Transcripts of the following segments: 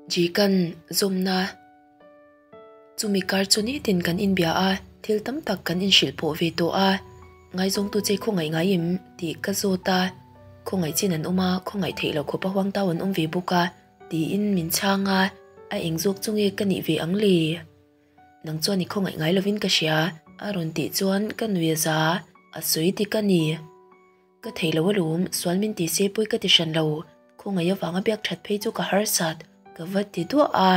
Jikan zawmna Chumi kar chu nitin kan inbia a, thil tam tak kan inhrilh pawh ve tawh a. Ngaizawngtu che khawngaih ngai em? tih ka zawt a. Khawngaih chin an awm a, khawngaih theih loh khawpa huangtau an awm ve bawk a, tiin min chhang a. A eng zawk chu nge ka nih ve ang le? Nang chuan i khawngaih ngai lovin ka hria, a rawn tih chuan ka nui a za, a sawi dik a ni. Ka thei lo alawm, sual min ti se pawi ka ti hran lo, khawngaih avanga biak that phei chu ka harsat, ka va ti duah a.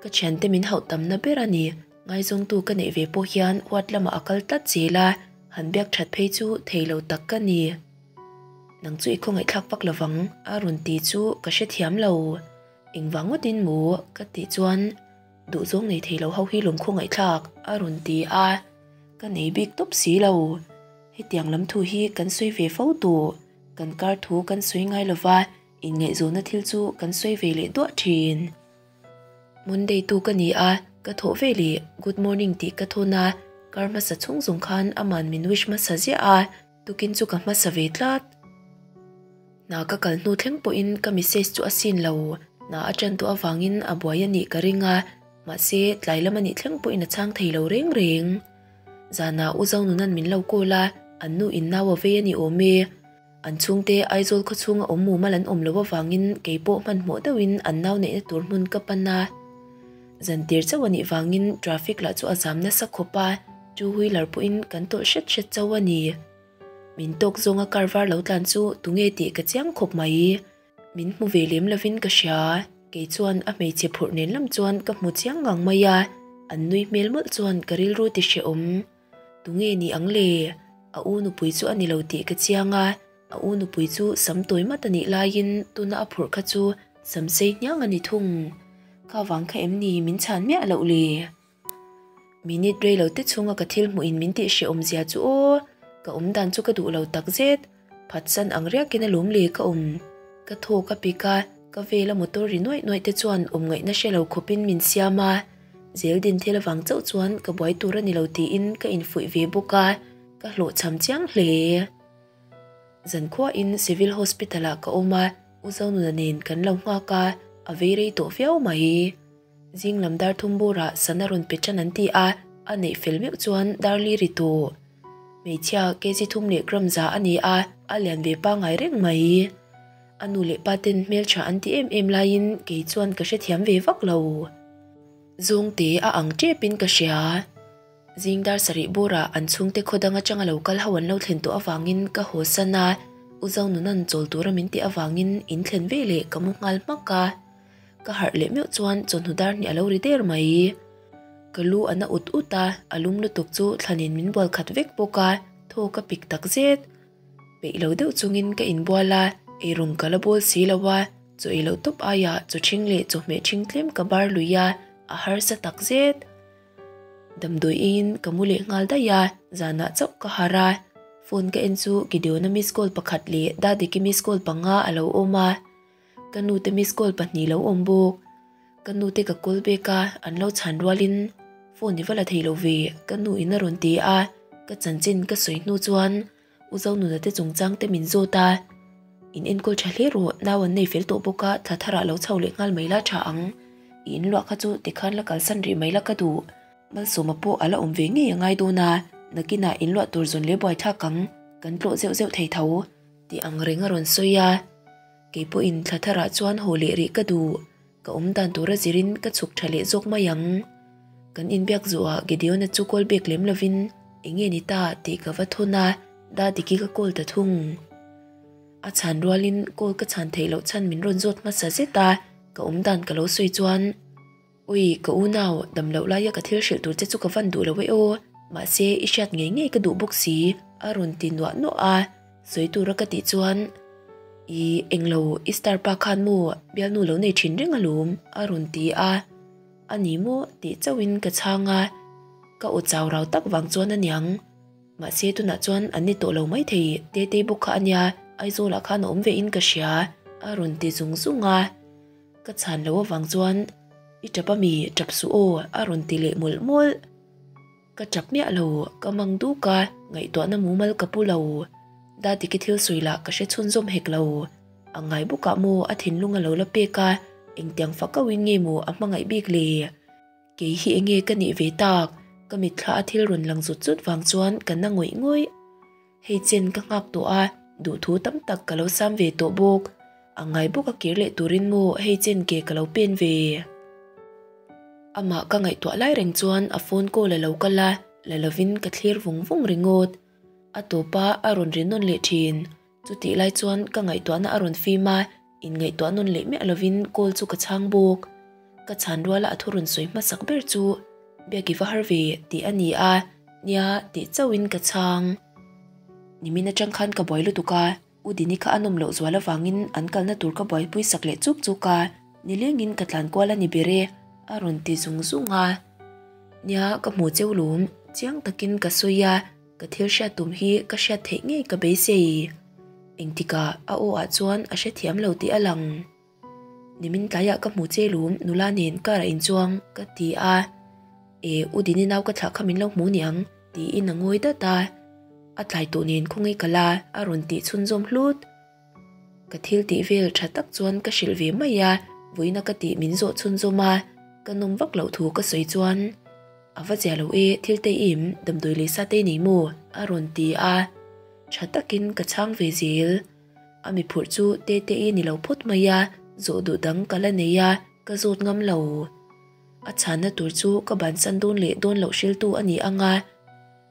Ka thiante min hauh tamna ber a ni, ngaizawngtu ka neih ve pawh hian huat lamah a kal tlat zel a, han biak that phei chu thei lo tak ka ni. Nang chu i khawngaih thlak vak lovang, a rawn ti chu ka hrethiam lo. Engvang ngawtin maw? ka tih chuan duhzawng nei thei lo ho hi lawm khawngaihthlak a rawn ti a, ka nei bik tawp si lo. Hetiang lam thu hi kan sawi ve fo tawh, kan kar thu kan sawi ngai lova, inngaihzawnna thil chu kan sawi ve leh duah thin. Monday tu ka ni a, ka thawh ve leh good morning tih ka thawn a, kar hmasa chhung zawng khan aman min wish hmasa ziah a, tukin chu ka hmasa ve tlat. Hna ka kal hnu thleng pawhin ka message chu a sin lo, hna a tan tawh avangin a buai a nih ka ring a, mahse tlai lam a nih thleng pawhin a chhang thei lo reng reng. Zanah U Zonunan min lo call a, an nu in nau a vei a ni awm e. An chhungte Aizawl khaw chhunga awm mumal an awm loh avangin kei pawh hmanhmawh deuhin an nau neihna tur hmun ka pan a. Zan tir chauh a nih vangin traffic lah chu a zam nasa khawp a, two wheeler pawhin kan tawlh hret hret chauh a ni. Min tawk zawnga car var lo tlan chu tunge tih ka chiang khawp mai. Min hmu ve lem lovin ka hria. Kei chuan a hmeichhe phurh nen lam chuan ka hmu chiang ngang mai a, an nui hmel mawlh chuan ka rilru ti hrehawm. Tunge ni ang le? A u nupui chu a ni lo tih ka chiang a, a u nupui chu sam tawi mat a nih laiin tuna a phurh kha chu sam sei hniang a ni thung. Kha vang kha em ni min chhan miah loh le? Minute rei lo te chhunga ka thil hmuh in min tih hrehawm zia chu aw, ka awm dan chu ka duh lo tak zet. Phatsan ang riakin a lawm le ka awm. Ka thaw ka pik a, ka vela motor ri nuaih nuaih te chuan awm ngaihna hre lo khawpin min siam a. Zel din thil avang chauh chuan ka buai tur a ni lo tiin ka infuih ve bawk a, ka hlawhchham chiang hle. Zankhuain Civil Hospital ah ka awm a, U Zonuna nen kan lo nghak a, a vei rei tawh viau mai. Zing lam dar thum burah sana rawn pe tan an ti a, a neih fel meuh chuan dar li ri tawh. Hmeichhia kg thum leh gram za a ni a, a lian ve pangngai reng mai. A nu leh pa ten hmeltha an ti em em laiin kei chuan ka hrethiam ve vak lo. Zawngte a ang tepin ka hria. Zing dar sarih burah an chhungte khaw dang atanga lo kal ho an lo thlen tawh avangin ka haw san a, U Zonunan chawl tura min tih avangin in thlen ve leh ka mu nghal hmak a. Ka harh leh meuh chuan chawhnu dar hnih a lo ri der mai. Ka lu a na ut ut a, a lum lutuk chu thlanin min bual khat vek bawk a, thaw ka pik tak zet. Peih lo deuh chungin ka inbual a, eirawng ka la bawl si lo a, chaw ei loh tawp aiah chaw ṭhing leh chawhmeh ṭhing tlem ka bar lui a, a harsa tak zet. Damdawi eiin ka mu leh nghal daih a, zanah chauh ka harh a, phone ka en chu Gideon-a miss call pakhat leh Dadiki miss call panga a lo awm a. Ka nu te miss call pahnih lo awm bawk. Ka nu te ka call back a, an lo chhan rualin phone i va la thei lo ve, ka nu in a rawn ti a, ka chanchin ka sawi hnu chuan U Zonuna te chungchang te min zawt a, In enkawl tha hle rawh, nau an nei fel tawh bawk a, thla tharah lo chho leh nghal mai la tha ang. I inluah kha chu tikhan la kalsan rih mai la ka duh. Malsawma pawh a la awm ve ngei a ngai dawn a, nakinah inluah tur zawn leh buaithlak ang, kan tlawh zeuh zeuh thei tho. Tih ang reng a rawn sawi a, kei pawhin thla tharah chuan haw leh rih ka duh, ka awm dan tura zirin ka chhuk tha leh zawk mai ang. Kan inbiak zuah Gideon-a chu call back lem lovin eng nge ni ta tih ka va thawn a, Dadiki ka call ta thung. A chhan rualin call ka chhan theih loh chhan min rawn zawt hmasa zet a, ka awm dan ka lo sawi chuan, Ui, ka unau, dam loh laia ka thil hrilh tur che chu ka van duh lo e aw, mahse i hriat ngei ngei ka duh bawk si, a rawn ti nuah nuah a, sawi tura ka tih chuan, I, englo, i star pa khan maw bialnu lo nei thin reng alawm, a rawn ti a, a ni maw tih chauhin ka chhang a, ka aw chau rau tak vang chuan a niang. Mahse tunah chuan an ni tawh lo maithei, Tetei bawk kha a nia, Aizawlah khan a awm ve in ka hria, a rawn ti zung zung a. Ka chhan lo avang chuan I tap a mi, tap suh aw a rawn ti leh mawlh mawlh. Ka tap miah lo, ka mang duk a, ngaihtuahna mumal ka pu lo. Dadiki thil sawi lah ka hre chhunzawm hek lo. A ngai bawkah maw a thinlung a lo la pek a, Engtiang fakauhin nge maw a hmangaih bik le? Kei hi enge ka nih ve tak? Ka mitthla a thil rawn lang zut zut vang chuan ka na ngawih ngawih. Hei chen ka nghak tawh a, duhthu tam tak ka lo sam ve tawh bawk. A ngai bawk a kir leh turin maw hei chen ke ka lo pen ve? Amah ka ngaihtuah lai reng chuan a phone call a lo kal a, la lovin ka thlir vung vung ringawt. A tawp a, a rawn ri nawn leh thin. Chutih lai chuan ka ngaihtuahna a rawn fim a, inngaihtuah nawn leh miah lovin call chu ka chhang bawk. Ka chhan ruala a thu rawn sawi hmasak ber chu, Biak i va har ve tih a ni a, nia tih chauhin ka chhang. Nimin atang khan ka buai lutuk a, U Dini kha a nawm loh zual avangin an kalna tur ka buaipui sak leh chuk chuk a, nilengin ka tlan kual a ni ber e, a rawn ti zung zung a. Nia ka hmu cheu lum, chiang takin ka sawi a. Ka thil hriat tum hi ka hriat theih ngei ka beisei. Engtikah a aw ah chuan a hrethiam lo tih a lang. Nimin tlaiah ka hmu che lum nula nen car a inchuang ka ti a. E, U Dini nau ka thlah kha min lo hmu niang tiin a ngawi dat a. A tlai tawh nen khawngaih ka la a rawn tih chhunzawm hlut. Ka thil tih vel tha tak chuan ka hrilh ve mai a, vawiina ka tih min zawh chhunzawm a, ka nawm vak loh thu ka sawi chuan A va zia lo e, thil te im, damdawi leh sa te nei maw? a rawn ti a, tha takin ka chhang ve zel. A mi phurh chu te te i ni lo phawt mai a, zawh duh dang ka la nei a, ka zawt ngam lo. A chhanna tur chu ka bansan dawn leh dawn loh hriltu a ni ang a,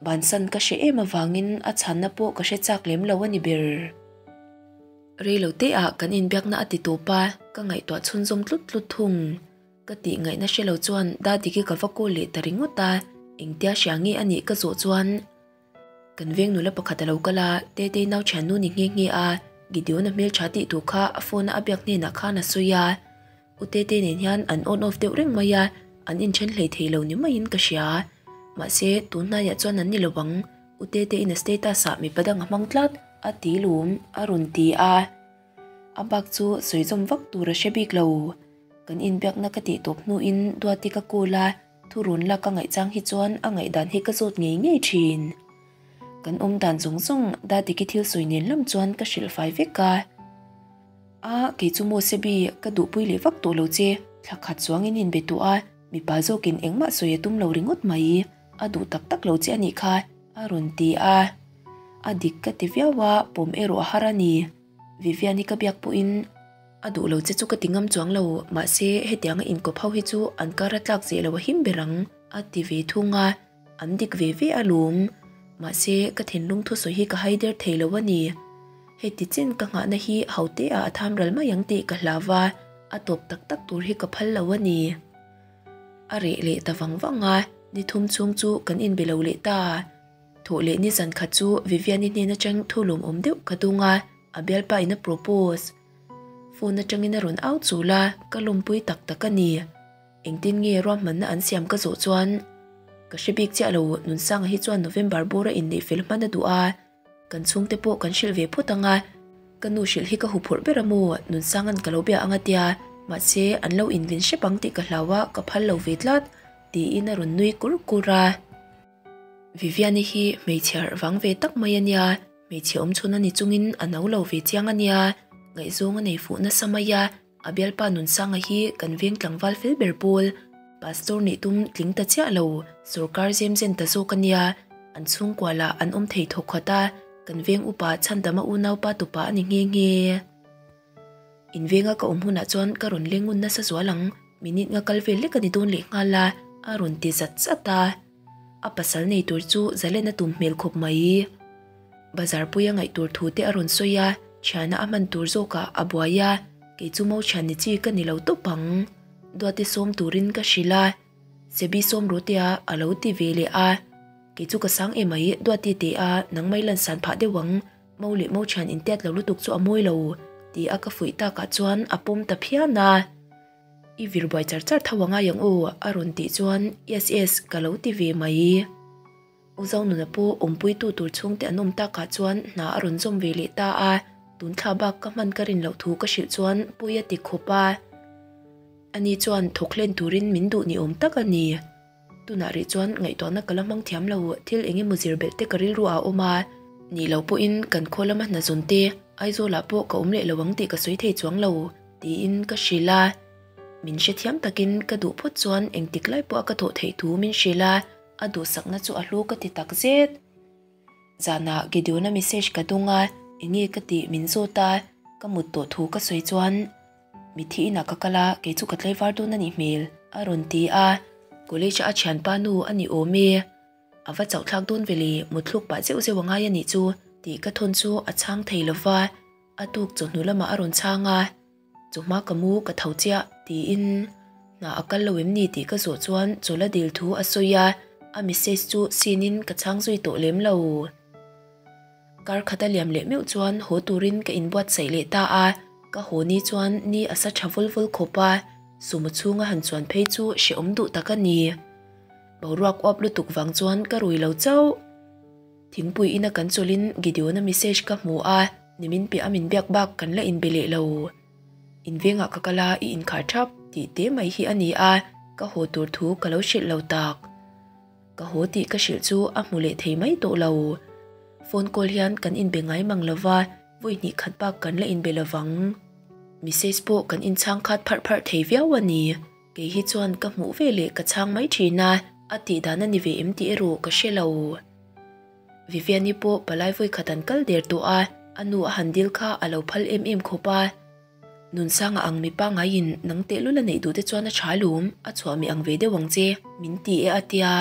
bansan ka hre em avangin a chhanna pawh ka hre chak lem lo a ni ber. Reilo te ah kan inbiakna a ti tawp a, ka ngaihtuah chhunzawm tlut tlut thung. Ka tih ngaihna hre lo chuan Dadiki ka va call leh ta ringawt a, engtia hria nge a nih ka zawh chuan kan veng nula pakhat a lo kal a, Tetei nau thiannu ni nghe nghe a, Gideon-a hmeltha tih tur kha a phone-a a biak hnenah khan a sawi a, U Tetei nen hian an on off deuh reng mai a, an inthen hlei thei lo ni maiin ka hria. Mahse, tun hnaiah chuan an ni lo ang, U Teteiin a status-ah mipa dang a hmang tlat, a ti lum, a rawn ti a. A bak chu sawi zawm vak tur a hre bik lo. Kan inbiakna ka tih tawp hnuin Duati ka call a, thurawn lak ka ngaihchang hi chuan a ngaihdan hi ka zawt ngei ngei thin. Kan awm dan zawng zawng Dadiki thil sawi nen lam chuan ka hrilh fai vek a. A, kei chu maw Sebi, ka duhpui leh vak tawh lo che, thla khat chuangin inbe tawh a, mipa zawkin engmah sawi a tum lo ringawt mai, a duh tak tak lo che a nih kha, a rawn ti a. A dik ka ti viau a, pawm erawh a har a ni. Vivian-i ka biak pawhin a duh lo che chu ka ti ngam chuang lo, mahse hetianga inkawp ho hi chu an kar a tlak zeh lo a him ber ang, a ti ve thung a, an dik ve ve alawm. Mahse ka thinlung thusawi hi ka hai der thei lo a ni. Heti chin ka nghahna hi hote ah a tham ral mai ang tih ka hlau va, a tawp tak tak tur hi ka phal lo a ni. A reh leh ta vang vang a, ni thum chhung chu kan inbe lo leh ta. Thawh leh ni zan khat chu Vivian-i hnen atang thu lawmawm deuh ka dawng a, a bialpa in a propose. Phone atangin a rawn au chul a, ka lawmpui tak tak a ni. Engtin nge ruahmanna an siam ka zawh chuan ka hre bik chiah lo, Nunsanga hi chuan November bawra inneih fel hman a duh a, kan chhungte pawh kan hrilh ve phawt ang a, ka nu hrilh hi ka huphurh ber a maw, Nunsanga'n ka lo bia ang a tia, mahse an lo invin hrep ang tih ka hlau a, ka phal lo ve tlat, tiin a rawn nui kur kur a. Viviani hi hmeichhe harh vang ve tak mai a nia, hmeichhe awm chhun a ni chungin a no lo ve chiang a nia, ngaihzawng a nei fuh nasa mai a, a bialpa Nunsanga hi kan veng tlangval fel ber pawl, Pastor nih tum tling ta chiah lo, sawrkar zem zen ta zawk a nia, an chhungkua lah an awm thei thawk khat a, kan veng upa Chhandama unaupa tupa a ni nghe nghe. In venga ka awm hunah chuan ka rawn leng ngun nasa zual ang, minute nga kal vel lek a ni dawn leh nghal a, a rawn ti zat zat a. A pasal nei tur chu zalen a tum hmel khawp mai. Bazar pui a ngaih tur thu te a rawn sawi a, thiana a hman tur zawkah a buai a, kei chu mo thian ni chi ka ni lo tawp ang. Duati sawm turin ka hrilh a, Sebi sawm rawtea a lo ti ve leh a, kei chu ka sang em mai, Duati te a nangmai lansan phah deuh ang. Mo leh mo thian intiat lo lutuk chu a mawi lo ti a ka fuih takah chuan a pawm ta phian a. I vir buai char char tho a ngai ang aw a rawn tih chuan yes yes ka lo ti ve mai. U Zonuna pawh awmpuitu tur chhungte an awm takah chuan hna a rawn zawm ve leh ta a, tun thla bak ka hman ka rin loh thu ka hrilh chuan pawi a ti khawp a. Ani chuan thawk hlen turin min duh ni awm tak a ni. Tunah rih chuan ngaihtuahna ka la hmang thiam lo, thil eng emaw zir belh te ka rilru ah a awm a, nih loh pawhin kan khaw lama hna zawn te Aizawlah pawh ka awm leh lo ang tih ka sawi thei chuang lo, tiin ka hrilh a. Min hrethiam takin ka duh phawt chuan engtik lai pawh a ka thawh theih thu min hrilh a, a duhsakna chu a hlu ka ti takzet. Zanah Gideon-a message ka dawng a, enge ka tih min zawt a, ka mut tawh thu ka sawi chuan Mithi inah ka kal a, kei chu ka tlaivar dawn a nih hmel, a rawn ti a, college-a a thianpa nu a ni awm e. A va chauh thlak dawn ve le, mutthluk pah zeuh zeuh a ngai a nih chu tih ka thawn chu a chhang thei lo va, a tuk chawhnu lamah a rawn chhang a, Chawhma ka mu ka tho chiah tiin hna a kal lo em ni tih ka zawh chuan chawla dil thu a sawi a, a message chu seen in ka chhang zui tawh lem lo. Kar khat a liam leh meuh chuan haw turin ka inbuatsaih leh ta a, ka haw ni chuan ni a sa tha vul vul khawp a, sumo chhunga han chuan phei chu hrehawm duh tak a ni. Boruak uap lutuk vang chuan ka rui lo chauh. Thingpui ina kan chawlhin Gideon-a message ka hmu a, nimin piah a min biak bak kan la inbe leh lo. Invengah ka kal a, i inkhar thap tih te mai hi a ni a, ka haw tur thu ka lo hrilh lo tak. Ka haw tih ka hrilh chu a hmu leh thei mai tawh lo. Phone call hian kan inbe ngai mang lo va, vawi hnih khat bak kan la inbe lo vang. Message pawh kan inchhang khat pharh pharh thei viau a ni. Kei hi chuan ka hmuh ve leh ka chhang mai thin a, a tih dan a ni ve em tih erawh ka hre lo. Viviani pawh palai vawi khat an kal der tawh a, a nu a han dil kha a lo phal em em khawp a. Nunsanga ang mi pangaiin nang tehlul a neih duh te chuan a tha lum, a chhuah mi ang ve deuh ang che, min ti e a tia.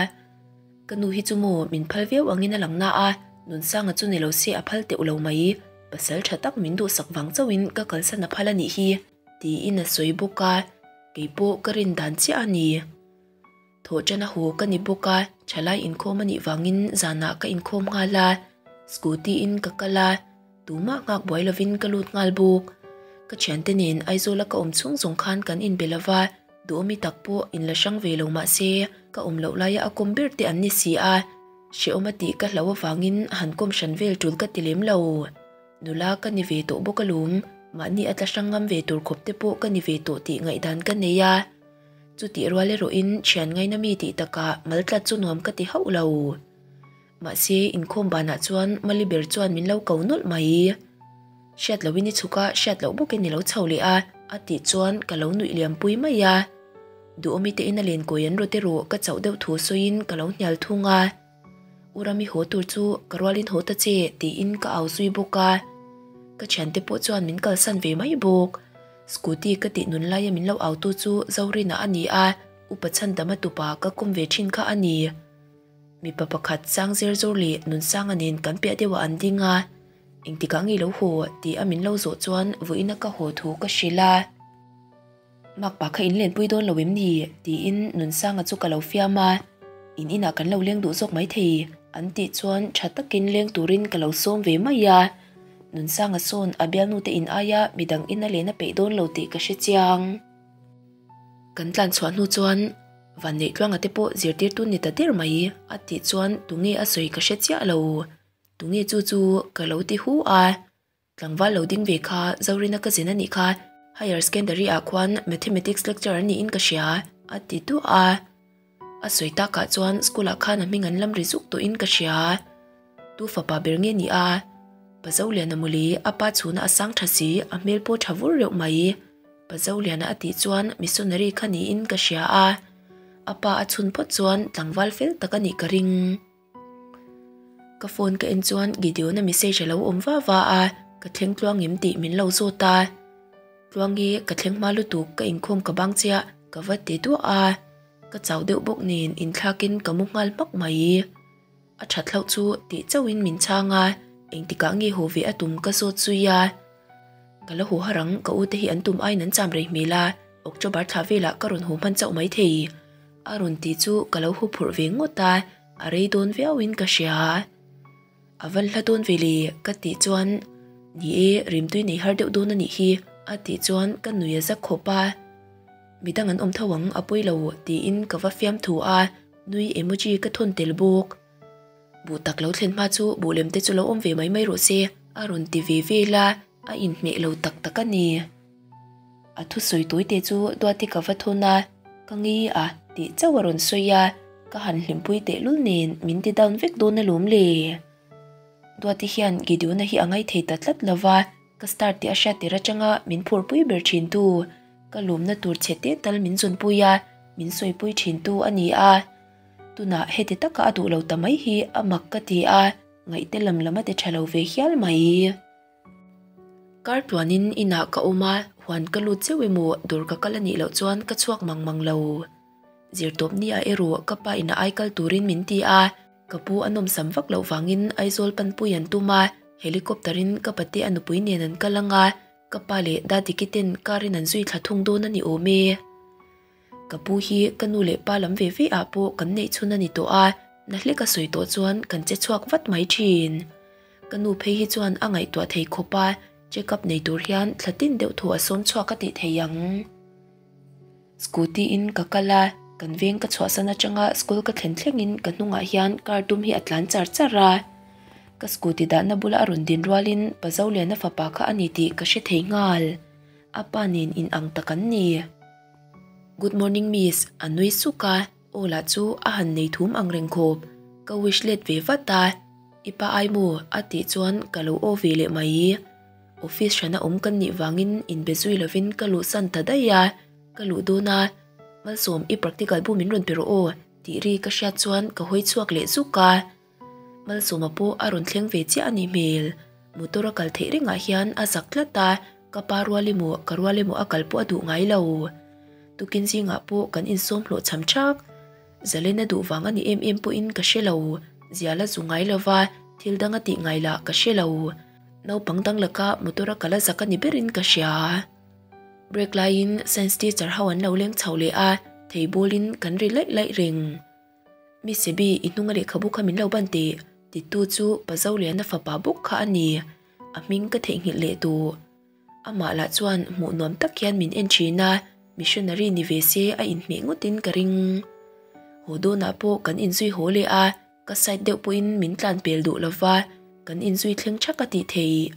Ka nu hi chu maw min phal viau angin a lang na a, Nunsanga chu ni lo se a phal teuh lo mai, pasal tha tak min duhsak vang chauhin ka kalsan a phal a nih hi. Tiin a sawi bawk a, kei pawh ka rin dan chiah a ni. Thawh ṭan a haw ka ni bawk a, ṭhalai inkhawm a nih vangin zanah ka inkhawm nghal a, scooty in ka kal a, tumah nghak buai lovin ka lut nghal bawk. Ka ṭhiante nen Aizawla ka awm chhung zawng khan kan inbe lo va, duhawmi tak pawh inla hrang ve lo mah se, ka awm loh laia a kawm ber te an ni si a, hrehawm a tih ka hlauh avangin han kawm hran vel ṭul ka ti lem lo. Nula ka ni ve tawh bawk alawm, mahni a tla hrang ngam ve tur khawp te pawh ka ni ve tawh tih ngaihdan ka nei a. Chutih rual erawhin thian ngaina mi tih takah mal tlat chu nuam ka ti hauh lo. Mahse, inkhawm banah chuan Mali ber chuan min lo ko nawlh mai. Hriat lohin i chhuk a, hriat loh bawkin i lo chho leh a, a tih chuan ka lo nuih liam pui mai a. Duhawmi te ina lenkawi an rawt erawh ka chauh deuh thu sawiin ka lo hnial thung a. U Rami haw tur chu ka rualin haw ta che tiin ka au zui bawk a, ka thiante pawh chuan min kalsan ve mai bawk. Scooty ka tih nun laia min lo au tu chu Zorina a ni a, Upa Chhandama tupa ka kawm ve thin kha a ni. Mipa pakhat Sang Zer Zawr leh Nunsanga nen kan piah deuhah an ding a, engtikah nge lo haw tih a min lo zawh chuan vawiina ka haw thu ka hrilh a. Makpa kha in lenpui dawn lo em ni? tiin Nunsanga chu ka lo fiam a, In inah kan lo leng duh zawk maithei an tih chuan tha takin leng turin ka lo sawm ve mai a, Nunsanga sawn a bialnute in aia midang in a len a peih dawn lo tih ka hre chiang. Kan tlan chhuah hnu chuan Vanneihtluanga te pawh zirtirtu ni ta der mai a tih chuan tunge a sawi ka hre chiah lo, tunge chu chu ka lo ti hu a. Tlangval lo ding ve kha Zorina ka zin a nih kha, Higher Secondary ah khuan Mathematics lecturer niin ka hria, a ti duah a. A sawi takah chuan school ah khan a hming an lam ri zuk tawhin ka hria. Tu fapa ber nge ni a? Pa Zoliana mawle, a pa chhuna a sang tha si, a hmel pawh tha vur reuh mai. Pa Zoliana a tih chuan missionary kha niin ka hria a. A pa a chhun phawt chuan tlangval fel tak a nih ka ring. Ka phone ka en chuan Gideon-a message a lo awm va va a, ka thleng tluang em tih min lo zawt a. Tluangi ka thleng hma lutuk ka inkhawm ka bang chiah ka va ti duah a, ka chau deuh bawk nen inthlakin ka mu nghal hmak mai. A that hlauh chu tih chauhin min chhang a, engtikah nge haw ve a tum ka zawt zui a. Ka la haw har ang, ka u te hi an tum aiin an cham rei hmel a, October thla velah ka rawn haw hman chauh maithei. A rawn tih chu ka lo hu phurh ve ngawt a, a rei dawn viauin ka hria. A van hla dawn ve le ka tih chuan Ni e, rimtui nei har deuh dawn a nih hi a tih chuan ka nui a zak khawp a. Midang an awm tho ang a pawi lo tiin ka va fiam thu a, nui emoji ka thawn tel bawk. Buh tak lo thlen hma chu buh lem te chu lo awm ve mai mai rawh se a rawn ti ve vel a, a inhmeh lo tak tak a ni. A thusawi tawi te chu Duati ka va thawn a, ka ngi a tih chauh a rawn sawi a, ka han hlimpui tehlul nen min ti down vek dawn alawm le. Duati hian Gideon-a hi a ngaithei ta tlat lo va, ka star tih a hriat tir atanga min phurpui ber thin tu. Ka lawmna tur chhe te tal min zawnpui a, min sawipui thintu a ni a. Tunah heti taka a duh lo ta mai hi a mak ka ti a, ngaihte lam lam a ti tha lo ve hial mai. Kar tluanin inah ka awm a, huan ka lut zeuh emaw dawr ka kal a nih loh chuan ka chhuak mang mang lo. Zirtawp ni ah erawh ka pa ina ai kal turin min ti a, ka pu a nawmsam vak loh vangin Aizawl panpui an tum a, helicopter in ka pate a nupui nen an kal ang a, ka pa leh Dadiki ten car in an zui thla thung dawn a ni awm e. Ka pu hi ka nu leh pa lam ve ve ah pawh kan neih chhun a ni tawh a, na hlek a sawi tawh chuan kan che chhuak vat mai thin. Ka nu phei hi chuan a ngaihtuah thei khawp a, check up nei tur hian thla tin deuh thaw a sawm chhuak a tih thei ang. Scooty in ka kal a, kan veng ka chhuahsan atanga school ka thlen thlengin ka hnungah hian car dum hi a tlan char char a. Ka scooty dahna bula a rawn din rualin pa Zoliana fapa kha a ni tih ka hre thei nghal. A pa nen in ang tak an ni. Good morning miss, a nui suk a, aw lah chu a han nei thum ang reng khawp. Ka wish let ve vat a, I pa ai maw? a tih chuan ka lo aw ve leh mai. Office hrana awm kan nih vangin inbe zui lovin ka luhsan ta daih a, ka luh dawn a, Malsawm i practical bu min rawn pe rawh aw tih ri ka hriat chuan ka hawi chhuak leh zuk a. Malsawma pawh a rawn thleng ve chiah a nih hmel. Motor a kal theih rengah hian a zak tlat a, ka pa rual emaw ka rual emaw a kal pawh a duh ngai lo. Tukin zingah pawh kan insawm hlawh cham thak. Zalen a duh vang a ni em em pawhin ka hre lo, zial a zu ngai lova, thil dang a tih ngai lah ka hre lo. Naupang dang laka motor a kal a zak a ni berin ka hria. Break laiin science teacher ho an lo leng chho leh a, thei bawlin kan ri laih laih reng. Mi Sebi, i hnunga lehkhabu kha min lo ban teh, titu chu Pa Zoliana fapa bawk kha a ni. A hming ka theihnghilh leh duh. Amah lah chuan hmuh nuam tak hian min en thin a, missionary ni ve se a inhmeh ngawtin ka ring. Haw dawnah pawh kan inzui haw leh a, ka side deuh pawhin min tlan pel duh lova, kan inzui thleng thak a tih theih.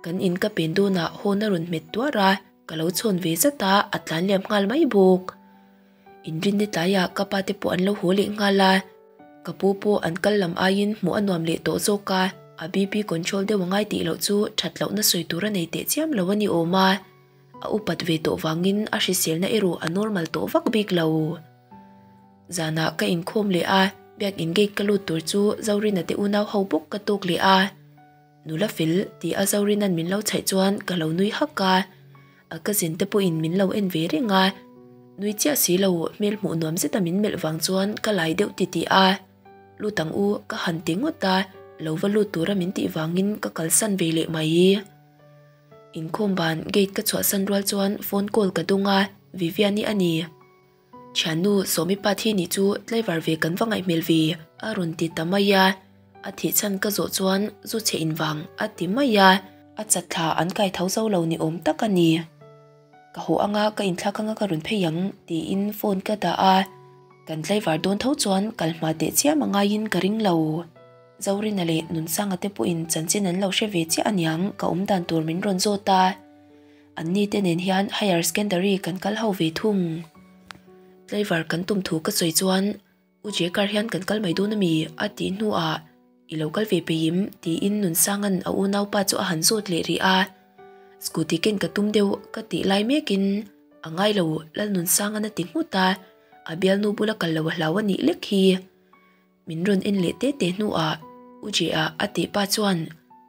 Kan in ka pen dawnah hawn a rawn hmet tuar a, ka lo chhawn ve zat a, a tlan liam nghal mai bawk. Inrinni tlaiah ka pa te pawh an lo haw leh nghal a, ka pu pawh an kal lam aiin hmuh a nuam leh tawh zawk a, a BP control deuh a ngai tih loh chu that lohna sawi tur a nei teh chiam lo a ni awm a, a upat ve tawh vangin a hriselna erawh a normal tawh vak bik lo. Zanah ka inkhawm leh a, biakin gate ka lut tur chu Zorina te unau ho bawk ka tawk leh a. Nula fel tih a Zorina'n min lo chhaih chuan ka lo nui hak a, a cousin te pawhin min lo en ve reng a, nui chiah si lo hmel hmuh nuam zeta min melh vang chuan ka lai deuh ti tih a, lut ang u ka han ti ngawt a, lo va lut tura min tih vangin ka kalsan ve leh mai. Inkhawm ban gate ka chhuahsan rual chuan phone call ka dawng a, Vivian-i a ni. Thiannu Sawmi pa thi nih chu tlaivar ve kan va ngaih hmel ve a rawn ti ta mai a, a thih chhan ka zawh chuan zu chhe in vang a ti mai a, a chat thla an kai tho zo lo ni awm tak a ni. Ka haw anga ka inthlak anga ka rawn phei ang tiin phone ka dah a, kan tlaivar dawn tho chuan kal hma teh chiam a ngaiin ka ring lo. Zorina leh Nunsanga te pawhin chanchin an lo hre ve chiah aniang ka awm dan tur min rawn zawt a. An ni te nen hian Higher Secondary kan kal ho ve thung. Tlaivar kan tum thu ka sawi chuan U Jekar hian kan kal mai dawn ami? a tih hnuah I lo kal ve peihim tiin Nunsanga'n a unaupa chu a han zawt leh rih a. Scooty ken ka tum deuh ka tih lai mekin a ngai lo Lalnunsanga'n a ti nghut a, a bialnu bula kal lo a hlau a nih lek hi. Min rawn en leh te te hnuah U Jea a tih pa chuan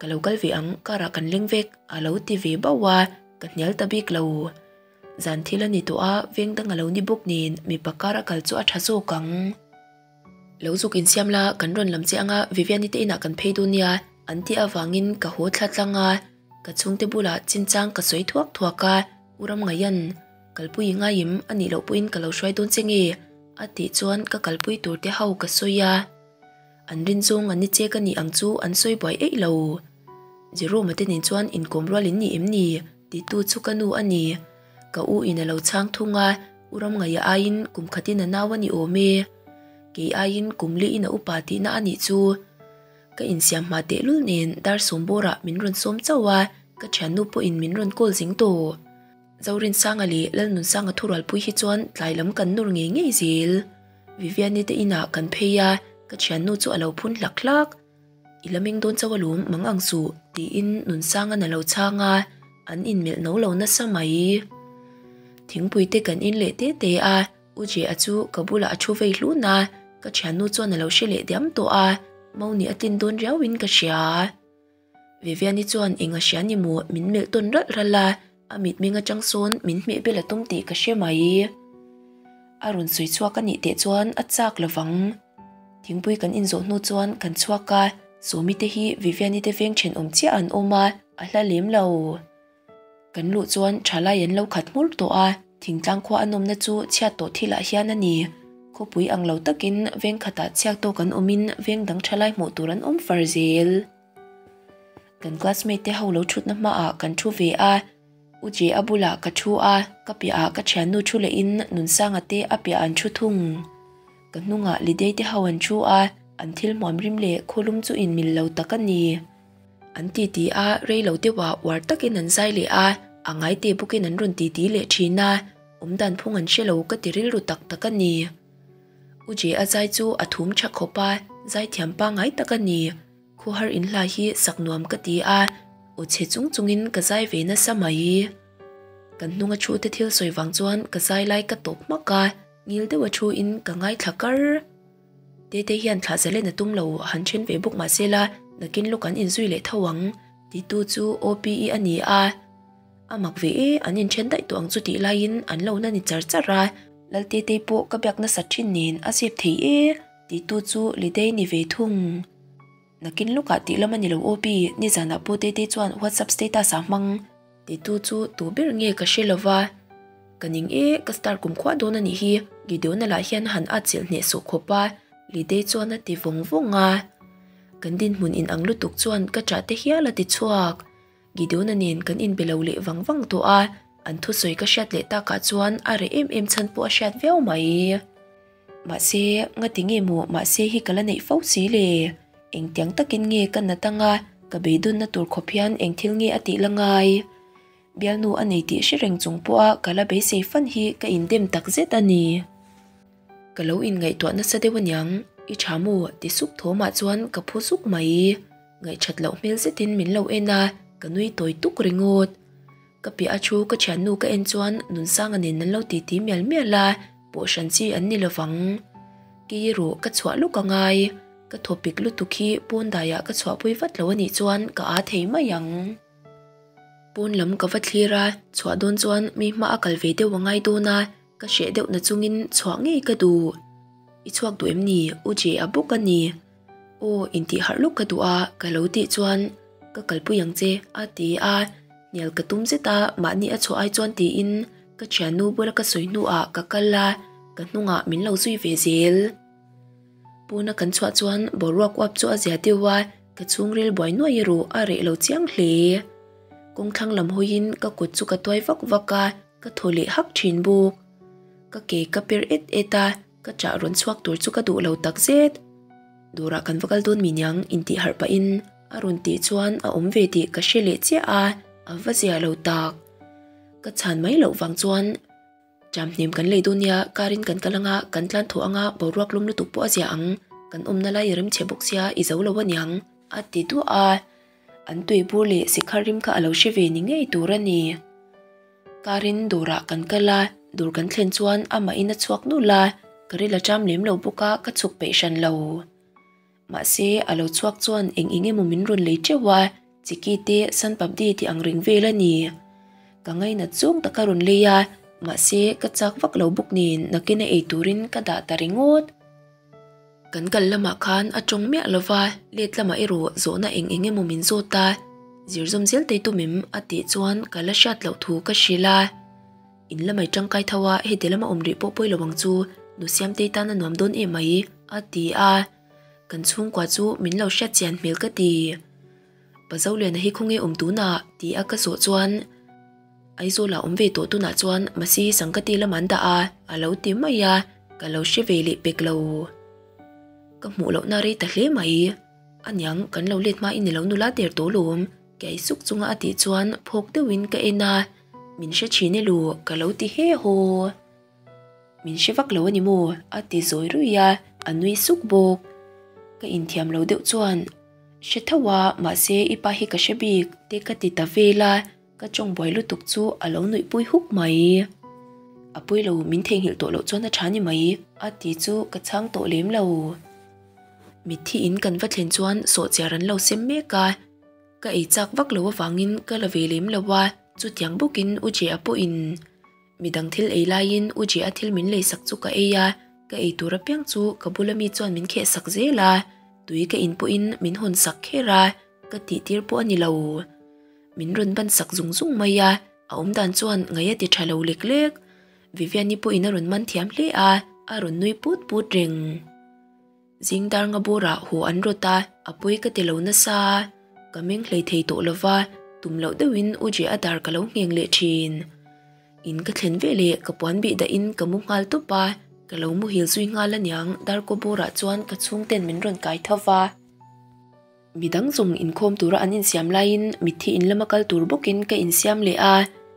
Ka lo kal ve ang, car ah kan leng vek a lo ti ve bauh a, ka hnial ta bik lo. Zan thil a ni tawh a, veng dang a lo ni bawk nen mipa car a kal chu a tha zawk ang. Lo zuk insiam la, kan rawn lam che anga Viviani te inah kan phei dawn nia an tih avangin ka haw thla tlang a, ka chhungte bulah chinchang ka sawi thuak thuak a, U Ramngaian Kalpui i ngaim a nih loh pawhin ka lo hruai dawn che nge? a tih chuan ka kalpui tur te ho ka sawi a. An rin zawng an ni che ka nih ang chu an sawi buai eih lo. Jerome-a te nen chuan inkawm rual in ni em ni? Titu chu ka nu a ni. Ka u in a lo chhang thung a, U Ramngaia aiin kum khatin a nau a ni awm e. Kei aiin kum liin a upa tihna a nih chu. Ka insiam hma tehlul nen dar sawm bawrah min rawn sawm chauh a, ka thiannu pawhin min rawn call zing tawh. Zorinsanga leh Lalnunsanga thurualpui hi chuan tlai lam kan nawr ngei ngei zel. Viviani te inah kan phei a, ka thiannu chu a lo phun hlak hlak. I la meng dawn chauh alawm mang ang suh, tiin Nunsanga'n a lo chhang a, an inmelh no lo nasa mai. Thingpui te kan in leh te te a, U Jia chu ka bulah a thu vei hlun a, ka thiannu chuan a lo hre leh diam tawh a, Moni a tlin dawn riauin ka hria. Viviani chuan eng a hria ni maw min melh tawn ralh ralh a, a mitmeng atang sawn min hmeh bel a tum tih ka hre mai. A rawn sawi chhuak a nih teh chuan a chak lo vang. Thingpui kan inzawh hnu chuan kan chhuak a, Sawmi te hi Viviani te veng thenawm chiah an awm a, a hla lem lo. Kan luh chuan thalai an lo khat hmur tawh a, thingtlang khua a nawmna chu chhiat tawh thilah hian a ni. Khawpui ang lo takin veng khatah chhiak tawk an awmin veng dang thalai hmuh tur an awm far zel. Kan classmate te ho lo thutna hmaah kan thu ve a, U Jia bulah ka thu a, ka piahah ka thiannu thu lehin Nunsanga te a piah an thu thung. Ka hnungah Lidei te ho an thu a, an thil hmuam rim leh khawlum chu inmil lo tak a ni. An titi a, rei lo deuhah uar takin an zai leh a, a ngai te bawkin an rawn titi leh thin a, awmdan phung an hre lo ka ti rilru tak tak a ni. U Jia zai chu a thum tha khawp a, zaithiam pangngai tak a ni. Khuhar inhla hi sak nuam ka ti a, aw chhe chung chungin ka zai ve nasa mai. Kan hnunga thu te thil sawi vang chuan ka zai lai ka tawp hmak a, ngil deuha thu in ka ngaithla kar. Tete hian thlah zalen a tum lo han then ve bawk mahse la nakin lawk an inzui leh tho ang titu chu OPE a ni a. A mak ve e, an inthen daih tawh ang chu tih laiin an lo na ni char char a, Laltetei pawh ka biak nasat thin nen a zep thei e. Titu chu Lidei ni ve thung. Nakin lawkah tih lam a ni lo aw pi, nizanah Pu Tete chuan WhatsApp status ah hmang. Titu chu tu ber nge ka hre lova. Ka ning e, ka star kum khuah dawn a nih hi, Gideon-a lah hian han at chilh hneh sawh khawp a, Lidei chuan a ti vawng vawng a. Kan dinhmun inang lutuk chuan ka ṭah te hial a ti chhuak. Gideon-a nen kan inbe lo leh vang vang tawh a, an thusawi ka hriat leh takah chuan a reh em em chhan pawh a hriat viau mai. Mahse, ngati nge maw mahse hi ka la neih fo si le? Engtiang takin nge ka nat anga ka beidawnna tur khawp hian eng thil nge a tih la ngai? Bialnu a nei tih hre reng chung pawha ka la beisei fan hi ka indem tak zet a ni. Ka lo inngaihtuah nasa deuh aniang, i tha maw? ti sup thawmah chuan ka phu zuk mai. Ngaihthat loh hmel zetin min lo en a, ka nui tawi tuk ringawt. Ka piah a thu ka thiannu ka en chuan Nunsanga nen an lo titi mial mial a, pawh hran chi an ni lovang. Kei erawh ka chhuah luk a ngai, ka thawpik lutuk hi pawn daiah ka chhuahpui vat lo anih chuan ka aa thei mai ang. Pawn lam ka va thlir a, chhuah dawn chuan mi hma a kal ve deuh a ngai dawn a, ka hreh deuh na chungin chhuah ngei ka duh. I chhuak duh em ni? U Jay a bawk a ni. Aw, intih harh lawk ka duh a, ka lo tih chuan ka kalpui ang che, a ti a. Hnial ka tum zet a, mahni a chhuah ai chuan tiin ka thiannu bula ka sawi hnuah ka kal a, ka hnungah min lo zui ve zel. Pawna kan chhuah chuan boruak uap chu a zia deuh a, ka chhungril buai nuai erawh a reh lo chiang hle. Kawngthlang lam hawiin ka kut chu ka tuai vak vak a, ka thaw leh hak thin bawk. Ka ke ka per et et a. Ka chah rawn chhuak tur chu ka duh lo tak zet. Dawrah kan va kal dawn mi niang intih harh pahin a rawn tih chuan a awm ve tih ka hre leh chiah a, a va zia lo tak. Ka chhan mai loh vang chuan Cham hnem kan lei dawn nia, car in kan kal anga, kan tlan thaw anga, boruak lum lutuk pawh a zia ang, kan awmna lai i remchhe bawk sia i zo lo aniang a ti duah a. An tuibur leh sikhar rim kha a lo hre ve ni ngei tur a ni. Karin dawrah kan kal a, dawr kan thlen chuan amahin a chhuak nul a, ka ril a ṭam lem lo bawk a, ka chhuk peih hran lo. Mahse, a lo chhuak chuan eng eng emaw min rawn lei ṭeuh a, chiki te, san papdi tih ang reng vel a ni. Ka ngainat zawng tak a rawn lei a, mahse, ka chak vak lo bawk nen nakin a ei turin ka dah ta ringawt. Kan kal lamah khan a tawng miah lo va, let lamah erawh zawhna eng eng emaw min zawt a, zir zawm zel tei tum em? a tih chuan ka la hriat loh thu ka hrilh a. In lamai tangkai tho a, heti lama awm rih pawh pawi lo ang chu, nu Siamtei tan a nuam dawn em mai, a ti a. Kan chhungkua chu min lo hriat chian hmel ka ti. Pa Zoliana hi khawnge awm tunah? ti a ka zawh chuan Aizawlah awm ve tawh tunah chuan Masihi Sangkati lam an dah a, a lo ti mai a, ka lo hre ve leh pek lo. Ka hmuh lohna rei ta hle mai. Aniang, kan lo let hmain i lo nula der tawh lawm, kei suk chunga a tih chuan phawk deuhin ka en a, min hre thin e lu, ka lo ti he haw. Min hre vak lo a ni maw? a ti zawi ruih a, a nui suk bawk. Ka inthiam lo deuh chuan, Hre tho a, mahse i pa hi ka hre bik, te ka ti ta vel a. Ka tawng buai lutuk chu a lo nuihpui huk mai. A pawi lo, min theihnghilh tawh loh chuan a tha ni mai, a ti chu ka chhang tawh lem lo. Mitthi in kan va thlen chuan sawhchiar an lo sem mek a, ka ei chak vak lo avangin ka la ve lem lo a, chutiang bawkin U Jia pawhin midang thil ei laiin U Jia thil min leisak chu ka ei a, ka ei tur apiang chu ka bula mi chuan min khehsak zel a, tui ka in pawhin min hawn sak kher a, ka tih tir pawh a ni lo. Min rawn ban sak zung zung mai a, a awm dan chuan ngaih a ti tha lo lek lek. Viviani pawhin a rawn man thiam hle a, a rawn nui put put reng. Zing dar nga bawrah haw an rawt a, a pawi ka ti lo nasa a, ka meng hlei thei tawh lo va, tum loh deuhin U Jia dar ka lo ngheng leh thin. In ka thlen ve leh ka puan bih dahin ka mu nghal tawp a, ka lo muhil zui nghal aniang darkaw bawrah chuan ka chhungten min rawn kai tho va. Midang zawng inkhawm tura an insiam laiin mitthi in lama kal tur bawkin ka insiam leh a,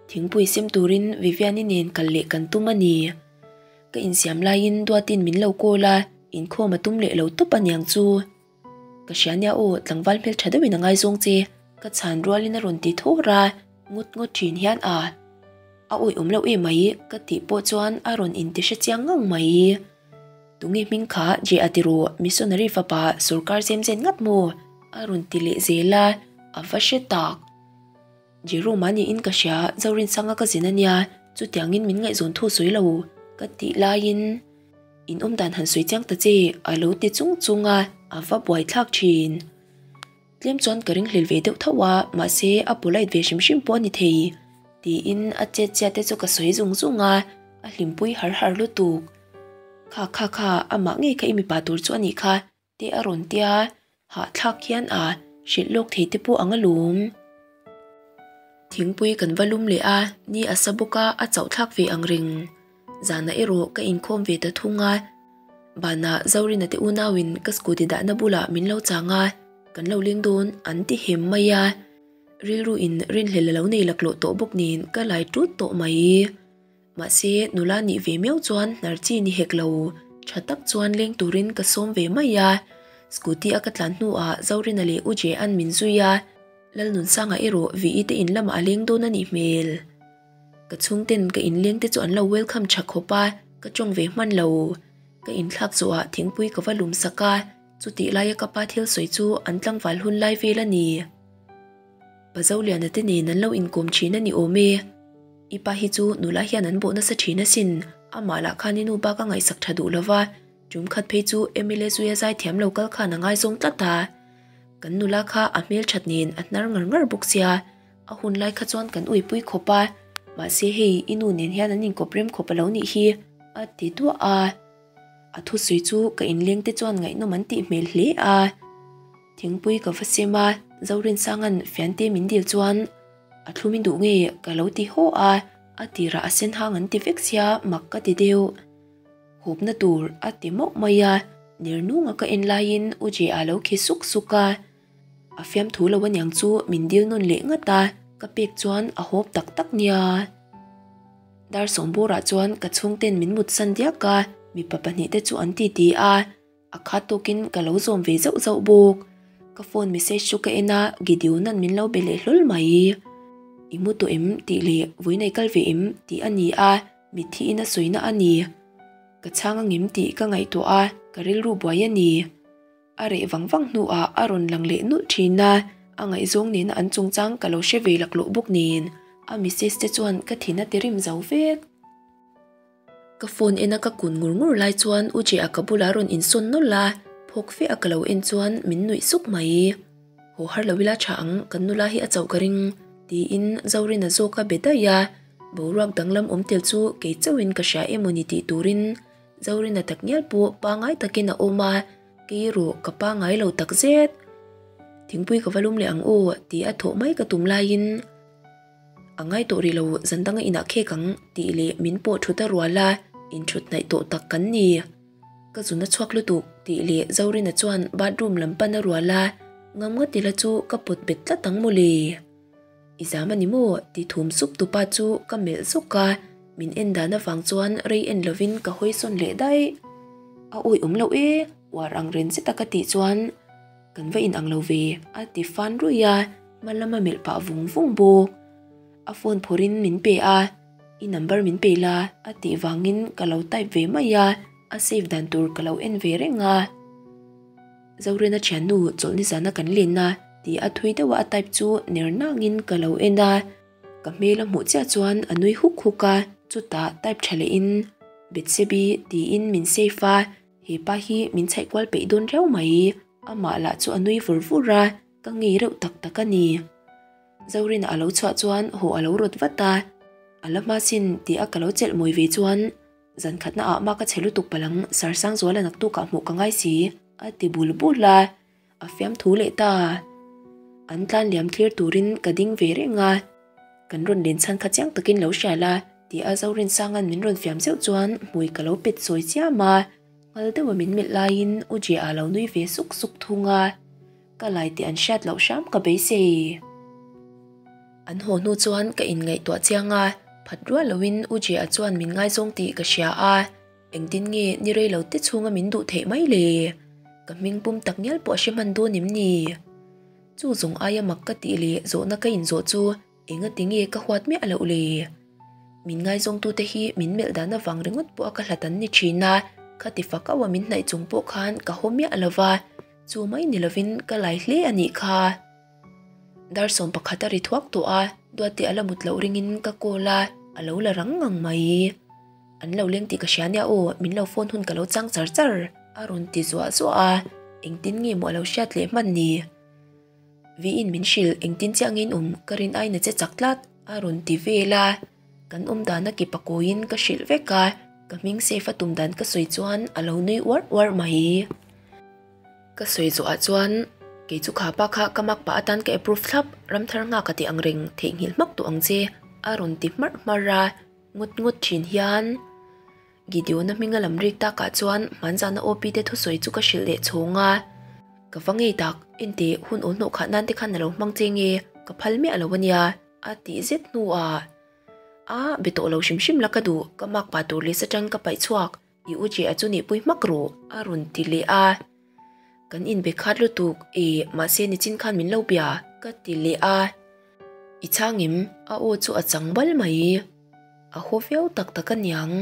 thingpui sem turin Viviani nen kal leh kan tum a ni. Ka insiam laiin Duatin min lo call a, inkhawm a tum leh lo tawp aniang chu. Ka hria nia aw, tlangval hmeltha deuhin a ngaizawng che, ka chhan rualin a rawn ti thawr a, ngawt ngawt thin hian a a awih awm loh em mai ka tih pawh chuan a rawn inti hre chiang ngang mai. Tunge hming kha je a ti rawh, missionary fapa sorkar zem zen ngat maw? a rawn ti leh zel a, a va hre tak. Jerome-a niin ka hria, Zorinsanga ka zin a nia, chutiangin min ngaihzawn thu sawi lo ka tih laiin in awmdan han sawi chiang ta che a lo ti chung chung a, a va buaithlak thin. Tlem chuan ka ringhlel ve deuh tho a, mahse a polite ve hrim hrim pawh a ni thei tiin a chet chiat te chu ka sawi zung zung a, a hlimpui har har lutuk. Kha kha kha, amah ngei kha i mipa tur chu a nih kha te a rawn tia, hahthlak hian a hrilh lawk thei te pawh ang alawm. Thingpui kan va lum leh a, ni a sa bawk a, a chauh thlak ve ang reng. Zanah erawh ka inkhawm ve ta thung a, banah Zorina te unauin ka scooty dahna bulah min lo chang a, kan lo leng dawn an ti hem mai a, rilru in rinhlel a lo nei laklawh tawh bawk nen ka lai tut tawh mai. Mahse nula nih ve miau chuan hnar chi ni hek lo, tha tak chuan leng turin ka sawm ve mai a, scooty a ka tlan hnuah Zorina leh U Jean min zui a, Lalnunsanga erawh VE te in lamah a leng dawn a nih hmel. Ka chhungten ka inleng te chu an lo welcome tha khawp a, ka tawng ve hman lo. Ka inthlak zawhah thingpui ka va lum sak a, chutih laia ka pa thil sawi chu an tlangval hun lai vel a ni. Pa Zoliana te nen an lo inkawm thin a ni awm e. I pa hi chu nula hian an bawh nasa thin asin, amah lah khan i nu bak a ngaihsak tha duh lova, tum khat phei chu MLA zuia zaithiam lo kal khan a ngaizawng tlat a. Kan nula kha a hmelthat nen a hnar ngar ngar bawk sia, a hun lai kha chuan kan uipui khawp a, mahse hei i nu nen hian an inkawp rem khawp a lo nih hi, a ti duah a. A thusawi chu ka inleng te chuan ngaihnawm an tih hmel hle a. Thingpui ka va sem a, Zorinsanga'n fiante min dil chuan a thlum i duh nge ka lo ti haw a, a tirah a sen hang an ti vek sia mak ka ti deuh. Hawpna tur a ti mauh mai a, ner nunga ka en laiin U Jia lo khi suk suk a. A fiamthu lo aniang chu min dil nawn leh ngat a, ka pek chuan a hawp tak tak nia. Dar sawmburah chuan ka chhungten min mutsan diak a, mipa pahnihte chu an titi a. A khat tawkin ka lo zawm ve zauh zauh bawk. Ka phone message chu ka en a, Gideon-a'n min lo be leh hlawl mai. I mu tawh em? tih leh Vawi nei kal ve em? tih a ni a, mitthi in a sawina a ni. Ka chhang angem tih ka ngaihtuah a, ka rilru buai a ni. A reh vang vang hnuah a rawn lang leh nulh thin a, a ngaihzawng nena an chungchang ka lo hre ve laklawh bawk nen, a message te chuan ka thin a ti rim zo vek. Ka phone ena ka kun ngur ngur lai chuan U Jia ka bulah rawn insawn nawlh a, phawk fe a ka lo en chuan min nuih suk mai. Haw har lo ila tha ang, kan nula hi a chauh ka ring, tiin Zorina zawk a be daih a, boruak danglam awm tel chu kei chauhin ka hria emawni tih turin Zorina takngial pawh pangai takin a awm a, kei erawh ka pangai lo takzet. Thingpui ka va lum leh ang aw ti a thawh mai ka tum laiin, A ngai tawh rih lo, zan danga inah khek ang tih leh min pawh thut a rual a, inthut hnaih tawh tak kan ni. Ka zun a chhuak lutuk tih leh Zorina chuan bathroom lam pan a rual a, ngam ngawt ila chu ka pawt bet tlat ang mawle. I zam a ni maw? ti thum sup tupa chu ka melh zawk a, min en dan avang chuan rei en lovin ka hawi sawn leh daih. A awih awm loh e, uar ang ren zet a ka tih chuan Kan va inang lo ve, a ti fan ruih a, hma lama melh pah vung vung bawk. A phone phawrhin min pe a, I number min pe la a tih vangin ka lo type ve mai a, a save dan tur ka lo en ve reng a. Zorena thiannu chawlhni zana kan lenna tih a thui deuha a type chu ner nangin ka lo en a. Ka hmel a hmuh chiah chuan a nui huk huk a, chutah type tha lehin Betsebi tiin min save a, he pa hi min chhaih kual peih dawn riau mai. Amah lah chu a nui vur vur a, ka ngei reuh tak tak a ni. Zorina a lo chhuah chuan haw a lo rawt vat a, a la hma sin tih a ka lo chelh mawi ve chuan zan khatna ah mah ka chhe lutuk palang Sarsangzuala naktukah hmuh ka ngai si a ti bul bul a, a fiamthu leh ta. An tlan liam thlir turin ka ding ve reng a, kan rawn len chhan kha chiang takin lo hria la tih a Zorinsanga'n min rawn fiam zeuh chuan hmui ka lo pet sawi chiam a, nghal deuha min melh laiin U Jia lo nui ve suk suk thung a. Ka lai tih an hriat loh hram ka beisei. An haw hnu chuan ka inngaihtuah chiang a, phat rual loin U Jia chuan min ngaizawng tih ka hria a, engtin nge ni rei lo te chhunga min duh theih mai le? Ka hming pum tak ngial pawh a hre hman dawn em ni? Chu zawng aia mak ka tih leh zawhna ka inzawh chu Engati nge ka huat miah loh le? Min ngaizawngtute hi min melh dan avang ringawt pawh a ka hlat an ni thin a, khati fak auh a min hnaih chung pawh khan ka haw miah lo va, chu mai ni lovin ka lai hle a nih kha. Dar 11 a ri thuak tawh a, Duati a la mut loh ringin ka call a, a lo la rang ngang mai. An lo leng tih ka hria nia aw, min lo phone hun ka lo chang char char, a rawn ti zuah zuah a, engtin nge maw a lo hriat leh hman ni? Viin min hrilh engtin chiah nge in awm ka rin aina che chak tlat a rawn ti vel a, kan awm dana ke pakawiin ka hrilh vek a, ka hming safe a tum dan ka sawi chuan a lo nui uar uar mai. Ka sawi zawhah chuan kei chu kha pa kha ka mak pah atan ka approve thlap, ramthar nghak a tih ang reng theihnghilh hmak tawh ang che a rawn ti hmarh hmarh a, ngawt ngawt thin hian. Gideon-a hminga lam rik takah chuan hmanzana OP te thusawi chu ka hrilh leh chhawng a. Ka va ngei tak, enteh hun awl hnawh khah nan te khan a lo hmang che nge, ka phal miah lo ania, a tih zet hnuah a be tawh lo hrim hrim la ka duh, ka mak pa tur list atang ka paih chhuak, i u che a chu nihpui hmak rawh, a rawn ti leh a. Kan inbe khat lutuk e, mahse nichin khan min lo bia, ka ti leh a. I chhang em? A aw chu a chang bal mai. A haw viau tak tak a niang.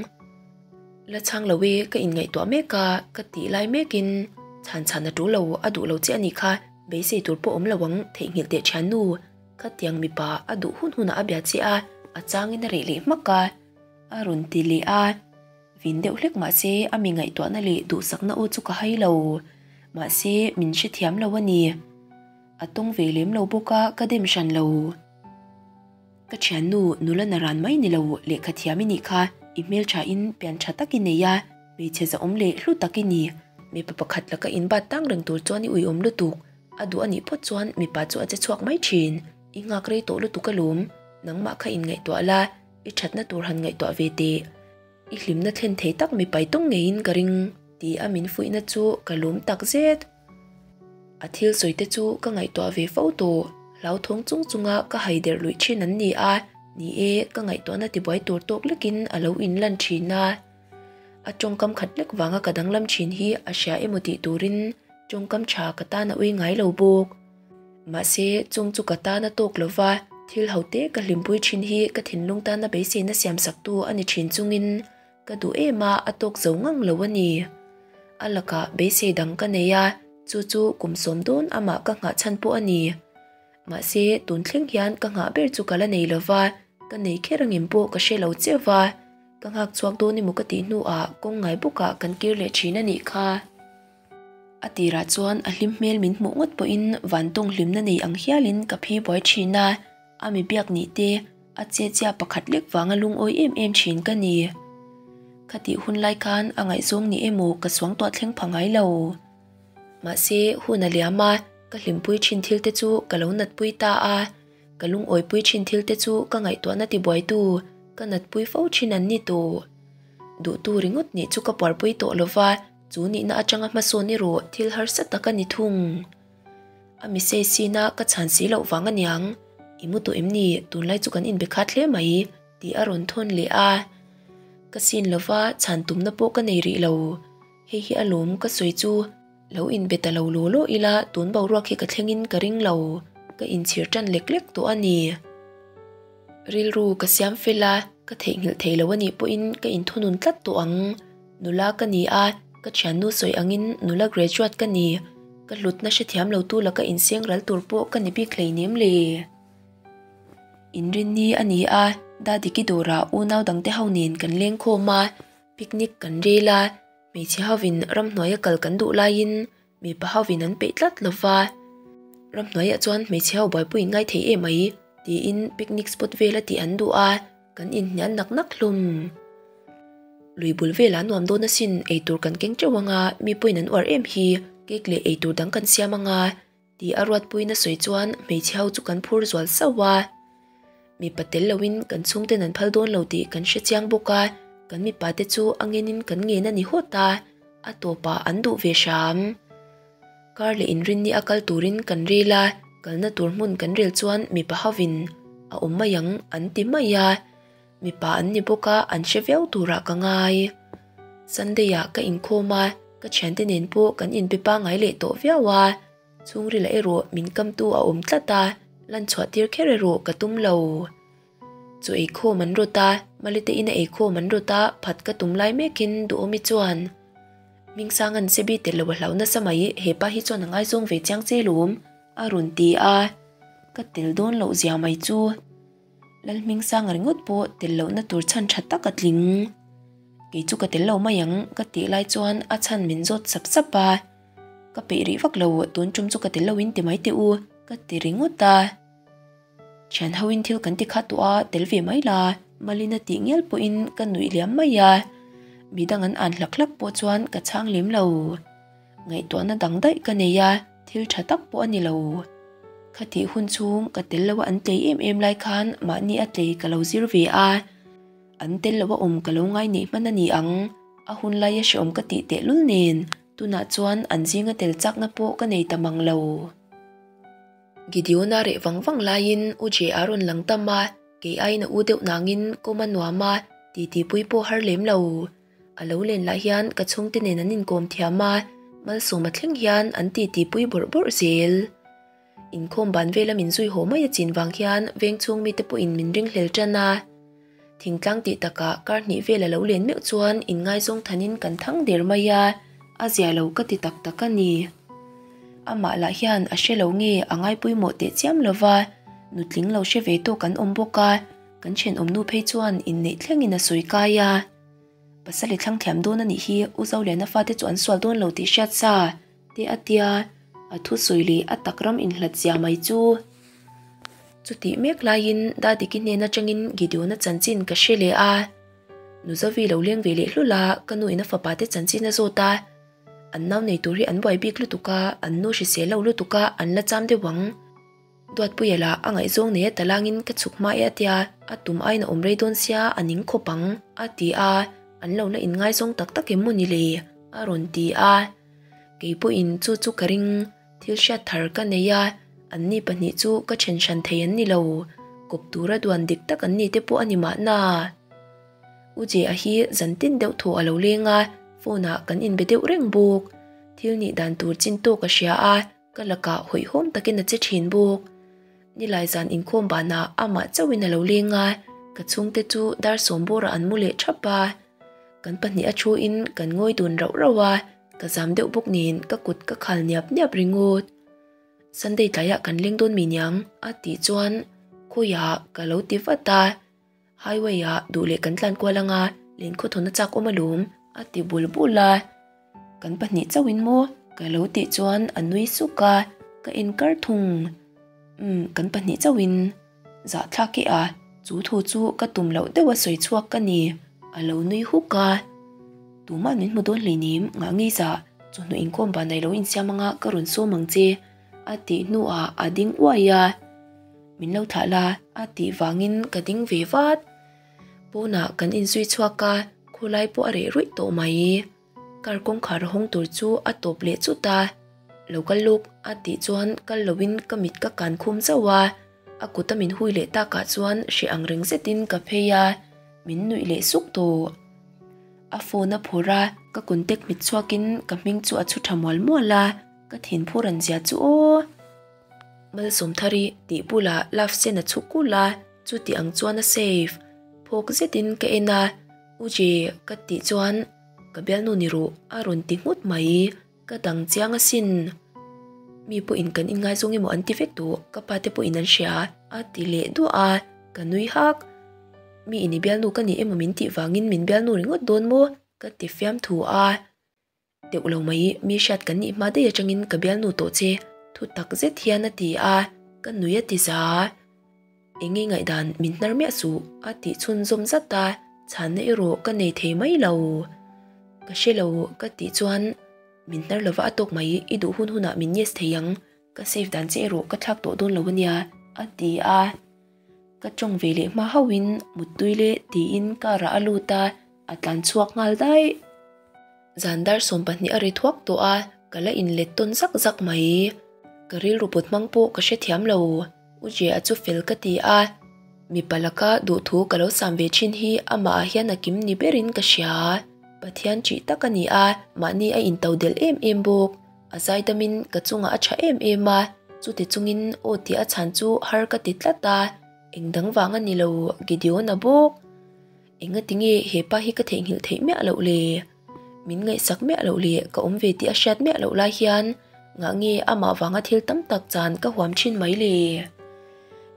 La chhang lo e, ka inngaihtuah mek a, ka tih lai mekin chhan chhan a tul lo, a duh lo che a nih kha, beisei tur pawh awm lo ang, theihnghilh teh thiannu. Khatiang mipa a duh hun hunah a bia che a, a changin a reh leh hmak a, a rawn ti leh a. Vin deuh hlek mahse a mi ngaihtuahna leh duhsakna aw chu ka hai lo. Mahse min hrethiam lo a ni. A tawng ve lem lo bawk a, ka dem hran lo. Ka thiannu nula naran mai ni lo lehkha thiam i nih kha, i hmeltha in pian tha tak i nei a, hmeichhe zahawm leh hlu tak i ni. Mipa pakhat laka in bat tang reng tur chuan i uiawm lutuk, a duh a nih phawt chuan mipa chu a che chhuak mai thin. I nghak rei tawh lutuk alawm, nangmah kha in ngaihtuah la, i thatna tur han ngaihtuah ve teh. I hlimna thlen thei tak mipai tawng ngeiin ka ring tih a min fuihna chu ka lawm tak zet. A thil sawi te chu ka ngaihtuah ve fo tawh, hlauthawng chung chunga ka hai der luih thin an ni a, ni e, ka ngaihtuahna tibuai tur tawk lekin a lo inlan thin a. A tawngkam khat lek vanga ka danglam thin hi a hria emaw tih turin tawngkam tha ka tan a ui ngai lo bawk. Mahse, chung chu ka tan a tawk lo va, thil ho te ka hlimpui thin hi ka thinlung tana beiseina siamsaktu a ni thin chungin Ka duh em a, a tawk zo ngang lo a ni. A lakah beisei dang ka nei a, chu chu kum sawm dawn amah ka nghah chhan pawh a ni. Mahse, tun thleng hian ka nghah ber chu ka la nei lo va, ka nei kher angem pawh ka hre lo chiah va, ka nghak chhuak dawn emaw ka tih hnuah kawng ngai bawkah kan kir leh thin a nih kha. A tirah chuan a hlim hmel min hmuh ngawt pawhin vantawng hlimna nei ang hialin ka phi buai thin a, A mi biak nih te, a che chia pakhat lek vanga lungawi em em thin ka ni. Khatih hun lai khan a ngaihzawng ni emaw ka suangtuah thleng pha ngai lo. Mahse, hun a liam a, ka hlimpui thin thil te chu ka lo natpui ta a, ka lungawipui thin thil te chu ka ngaihtuahna tibuaitu, ka natpui fo thin an ni tawh. Duhtu ringawt nih chu ka puarpui tawh lova, chu nihna atanga hmasawn erawh thil harsa tak a ni thung. A message sin a ka chhan si loh vang aniang, I mu tawh em ni, tunlai chu kan inbe khat hle mai, tih a rawn thawn leh a. Ka sin lova chhan tumna pawh ka nei rih lo. Hei hi alawm ka sawi chu, lo inbe ta lo law law ila tun boruak hi ka thlengin ka ring lo, ka inchhir tan lek lek tawh a ni. Rilru ka siam fel a. Ka theihnghilh thei lo a nih pawhin ka inthunun tlat tawh ang. Nula ka ni a, ka thiannu sawi angin nula graduate ka ni. Ka hlutna hrethiam lo tu laka inseng ral tur pawh ka ni bik hleinem le. Inrinni a ni a, Dadiki dawrah unau dangte ho nen kan lengkhawm a, picnic kan rel a, hmeichhe hovin ramhnuaia kal kan duh laiin Mipa hovin an peih tlat lo va, ramhnuaiah chuan hmeichhe ho buaipui in ngai thei em mai tiin picnic spot vela tih an duh a, kan inhnial nak nak hlum. Lui bul velah nuam dawn asin eitur kan keng teuh anga mi pawhin an uar em hi, cake leh eitur dang kan siam anga Tih a ruatpuiin a sawi chuan hmeichhe ho chu kan phur zual sauh a. Mipa tel loin kan chhungten an phal dawn lo tih kan hre chiang bawk a, kan mipa te chu a ngenin kan ngen a ni hawt a, a tawpah an duh ve hram. Kar leh inrinni a kal turin kan rel a, kalna tur hmun kan rel chuan mipa hovin a awm mai ang an ti mai a. Mipa an ni bawk a, an hre viau turah ka ngai. Sunday ah ka inkhawm a, ka thiante nen pawh kan inbe pangngai leh tawh viau a, chhungrila erawh min kamtu a awm tlat a, lan chhuah tir kher erawh ka tum lo. Chaw eikhawm an rawt a, Malite ina eikhawm an rawt a, phat ka tum lai mekin Duhawmi chuan, Hmingsanga'n Sebi tel lo a hlau nasa mai, hepa hi chuan a ngaizawng ve chiang che lawm, a rawn ti a, ka tel dawn loh zia mai chu. Lalhmingsanga ringawt pawh tel lohna tur chhan tha tak a tling. Kei chu ka tel lo mai ang ka tih lai chuan a chhan min zawt sap sap a. Ka peih rih vak lo, tun tum chu ka tel lo in ti mai teh u, ka ti ringawt a. Thian ho in thil kan ti kha tawh a, tel ve mai la, Malina tih ngial pawhin ka nuih liam mai a. Midang an an hlak hlak pawh chuan ka chhang lem lo. Ngaihtuahna dang daih ka nei a, thil tha tak pawh a ni lo. Khatih hun chhung ka tel lo a an tlei em em lai khan mahni a tlei ka lo zir ve a, an tel lo a awm ka lo ngai neih hman a ni ang. A hun laia hreawm ka tih tehlul nen tunah chuan an zinga tel chakna pawh ka nei ta mang lo. Gideon-a reh vang vang laiin U J-a rawn lang tam a, kei aiin a u deuh nangin kawm a nuam a, titipui pawh har lem lo. A lo len lah hian ka chhungte nen an inkawm thiam a, malsawma thleng hian an titi pui bawrh bawrh zel. Inkhawm ban vela min zui haw mai a chin vang hian veng chhung mite pawhin min ringhlel tan a. Thingtlang tih takah kar hnih vel a lo len meuh chuan inngaizawng thanin kan thang der mai a, a zia lo ka ti tak tak a ni. Amah lah hian a hre lo nge a ngaipawimawh teh chiam lova, nutling lo hre ve tawk an awm bawk a, kan thenawmnu phei chuan inneih thlengin a sawi kai a. Pasal i thlang thiam dawn a nih hi, U Zoliana fate chu an sual dawn lo tih hriat sa, te a tia, a thusawi leh a tak ram inhlat zia mai chu. Chutih mek laiin Dadiki hnen atangin Gideon-a chanchin ka hre leh a. Nu Zovi lo leng ve leh hlul a, ka nu in a fapa te chanchin a zawt a. An nau nei tur hi an buai bik lutuk a, an nu hrisel lo lutuk a, an la cham deuh ang. Duatpuia lah a ngaihzawng nei a talangin ka chhuk hma e a tia, a tum aiin a awm rei dawn sia a ning khawp ang a ti a, an lo la inngaizawng tak tak em maw ni le? a rawn ti a. Kei pawhin chu chu ka ring, thil hriat thar ka nei a, anni pahnih chu ka then hran thei an ni lo, kawp tura duan dik tak an ni te pawh a ni mahna. U Jea hi zan tin deuh thaw a lo leng a, phone ah kan inbe deuh reng bawk, thil nih dan tur chin tawk a hria a, Ka lakah hawihhawm takin a che thin bawk. Nilai zan inkhawm banah amah chauhin a lo leng a, ka chhungte chu dar sawmbawrah an mu leh thap a. Kan pahnih a thuin kan ngawi dun rauh rauh a, ka zam deuh bawk nen ka kut ka khal niap niap ringawt. Sunday tlaiah kan leng dawn mi niang a tih chuan khawiah ka lo ti vat a. Highway ah duh leh kan tlan kual anga len khawthawn a chak awm alawm a ti bul bul a. Kan pahnih chauhin maw ka lo tih chuan a nui suk a, ka en kar thung. Umm kan pahnih chauhin zahthlak e a, chu thu chu ka tum loh deuh a sawi chhuak ka ni a lo nui huk a. Tumah min hmu dawn hleinem ngah ngei zah chawhnu inkhawm ban ai lo insiam anga ka rawn sawm ang che. A tih hnuah a ding uai a, Min lo thlah la a tih vangin ka ding ve vat. Pawnah kan inzui chhuak a, khawlai pawh a reh ruih tawh mai. Car kawngkhar a hawng tur chu a tawp leh chut a, Lo kal lawk a tih chuan kal loin ka mit ka kan khum zauh a, a kut a min hui leh takah chuan hreh ang reng zetin ka phei a, min nuih leh suk tawh. A phone a phawrh a, ka contact hmet chhuakin ka hming chu a chhu tha mual mual a. Ka thinphur an zia chu aw. Malsawmthari tih bulah love sen a chhuk kulh a, chuti ang chuan a save. Phawk zetin ka en a, U Je ka tih chuan ka bialnu ni rawh a rawn ti nghut mai. Ka dang chiang asin. Mi pawhin kan inngaizawng emaw an ti vek tawh, ka pa te pawhin an hria a ti leh duah a, ka nui hak. Mi in i bialnu ka ni emaw min tih vangin min bialnu ringawt dawn maw? ka ti fiamthu a. Deuh lo mai, mi hriat kan nih hma daih atangin ka bialnu tawh che, thu tak zet hian a ti a, ka nui a ti za. Eng nge ngaihdan min hnar miah suh a tih chhunzawm zat a, chhanna erawh ka nei thei mai lo. Ka hre lo ka tih chuan min hnar lova a tawk mai, i duh hun hunah min yes thei ang, ka save dan che erawh ka thlak tawh dawn lo ania a ti a. Ka tawng ve leh hma hauhin muttui le tiin car ah a lut a, a tlan chhuak nghal daih. Zan dar 20 a ri thuak tawh a, ka la inlet tawn zak zak mai. Ka rilru put hmang pawh ka hrethiam lo. U Jia chu fel ka ti a, mipa laka duhthu ka lo sam ve thin hi amah ah hian a kim ni berin ka hria. Pathian ṭih tak a ni a, mahni a into delh em em bawk. A zaidamin ka chungah a ṭha em em a, chuti chungin aw tih a chhan chu har ka ti tlat a, engdang vang a ni lo Gideon-a bawk. Engati nge he pa hi ka theihnghilh theih miah loh le? Min ngaihsak miah loh leh ka awm ve tih a hriat miah loh lai hian ngah nge amah vanga thil tam tak chan ka huam thin mai le?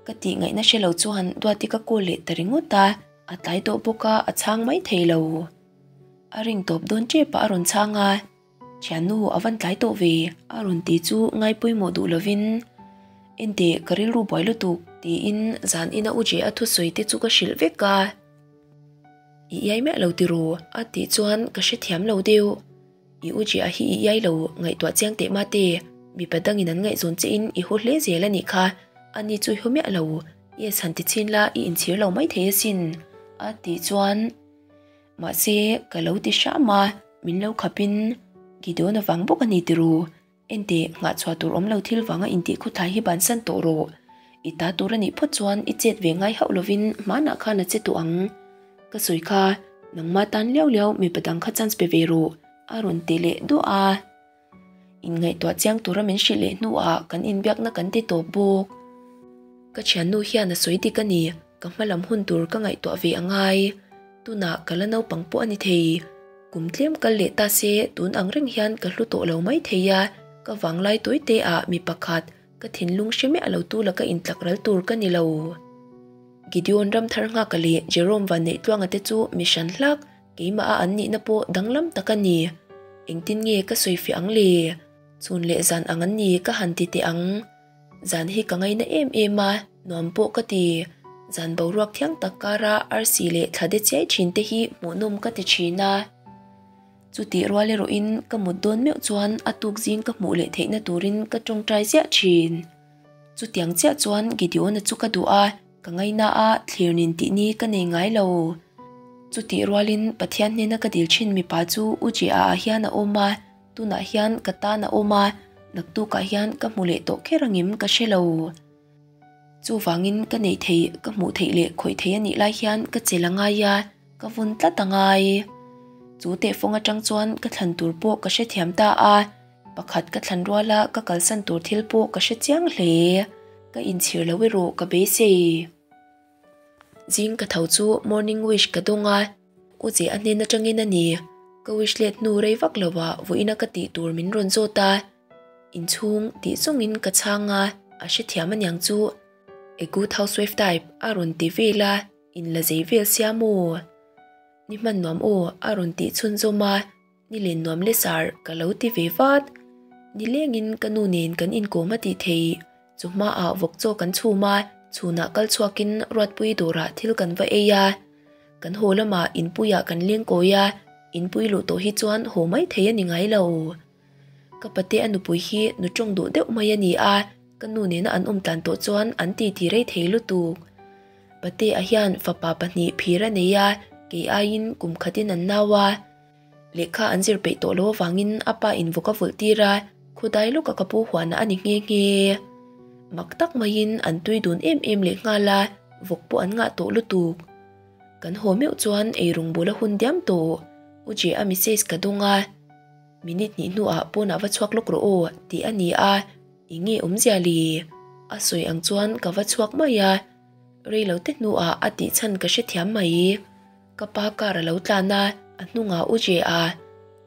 Ka tih ngaihna hre lo chuan Duati ka call leh ta ringawt a, a tlai tawh bawk a, a chhang mai thei lo. A ring tawp dawn tep a a rawn chhang a. Thiannu a van tlai tawh ve a rawn ti chu ngai pawimawh duh lovin Enteh ka rilru buai lutuk tiin zan ina u Jea thusawi te chu ka hrilh vek a. I iai miah lo tiraw a tih chuan ka hrethiam lo deuh. I u Jea hi i iai lo ngaihtuah chiang teh mate, mipa dangin an ngaihzawn che in i haw hle zel a nih kha, ani chu i haw miah lo, yes han ti chhin la i inchhir lo maithei asin a tih chuan. Mahse, ka lo ti hram a, min lo khapin Gideon avang bawk a ni tiru. Enteh, nghahchhuah tur awm lo thil vanga intih khawthlai hi bansan tawh rawh. I ta tur a nih phawt chuan i chet ve ngai hauh lovin hmanah khan a che tawh ang. Ka sawi kha, nangma tan liau liau mipa dang kha chance pe ve rawh, a rawn ti leh duah a. Inngaihtuah chiang tura min hrilh leh hnuah kan inbiakna kan ti tawp bawk. Ka thiannu hian a sawi dik a ni, ka hma lam hun tur ka ngaihtuah ve a ngai. Tunah ka la naupang pawh a ni thei. Kum tlem kal leh ta se tun ang reng hian ka hlu tawh lo mai thei a, ka vanglai tawi te ah mi pakhat ka thinlung hre miah lo tu laka intlak ral tur ka ni lo. Gideon Ramthar Nghaka leh Jerome Vanneihtluanga te chu mi hran hlak Keimah a an nihna pawh danglam tak a ni. Engtin nge ka sawi fiah ang le? Chhun leh zan ang an ni ka han ti teh ang. Zan hi ka ngaina em em a, nuam pawh ka ti. Zan boruak thiang tak kara arsi leh thla de chiai thin te hi hmuhnawm ka ti thin a. Chutih rual erawhin ka mut dawn meuh chuan a tuk zing ka hmuh leh theihna turin ka tawngtai ziah thin. Chutiang chiah chuan Gideon-a chu ka duh a. Ka ngaina a, thlir nin tih ni ka nei ngai lo. Chutih rualin Pathian hnena ka dil thin mipa chu U Jia ah hian a awm a, tunah hian ka tan a awm a, naktukah hian ka hmu leh tawh kher angem ka hre lo. Chuvangin ka neih theih, ka hmuh theih leh khawih theih a nih lai hian ka chel a ngai a, ka vun tlat a ngai. Chu tehfawng atang chuan ka thlan tur pawh ka hrethiam ta a. Pakhat ka thlan ruala ka kalsan tur thil pawh ka hre chiang hle. Ka inchhir lo erawh ka beisei. Zing ka tho chu morning wish ka dawng a, U che a hnen atangin a ni. Ka wish let hnu rei vak lo ah vawiina ka tih tur min rawn zawt a, inchhung tih zawngin ka chhang a, a hrethiam aniang chu. A good housewife type a rawn ti vel a, in la zei vel sia maw? Ni hman nuam aw a rawn tih chhunzawm a. Ni len nuam le sar ka lo ti ve vat. Ni lengin ka nu nen kan inkawm a tih thei. Chu hmaah vawk chaw kan chhum a, chhunah kal chhuakin Ruatpui dawrah thil kan va ei a. Kan haw lamah inpuiah kan leng kawi a, inpui luh tawh hi chuan haw mai thei a ni ngai lo. Ka pate a nupui hi nu tawng duh deuh mai a ni a, ka nu nena an awm tlan tawh chuan an titi rei thei lutuk. Pate-a hian fapa pahnih phir a nei a, kei aiin kum khatin an nau a. Lehkha an zir peih tawh lo avangin a pa in vawk a vulh tir a, khudai lawka ka pu huanah a ni nghe nghe. Mak tak maiin an tui dun em em leh nghal a, vawk pawh an ngah tawh lutuk. Kan haw meuh chuan eirawng bul a hun diam tawh. U Jia message ka dawng a, Minute hnih hnuah pawnah va chhuak lawk rawh aw tih a ni a, eng nge awmzia le? A sawi ang chuan ka va chhuak mai a. Reilote hnuah a tih chhan ka hrethiam mai. Ka pa car a lo tlan a, a hnungah U Jea.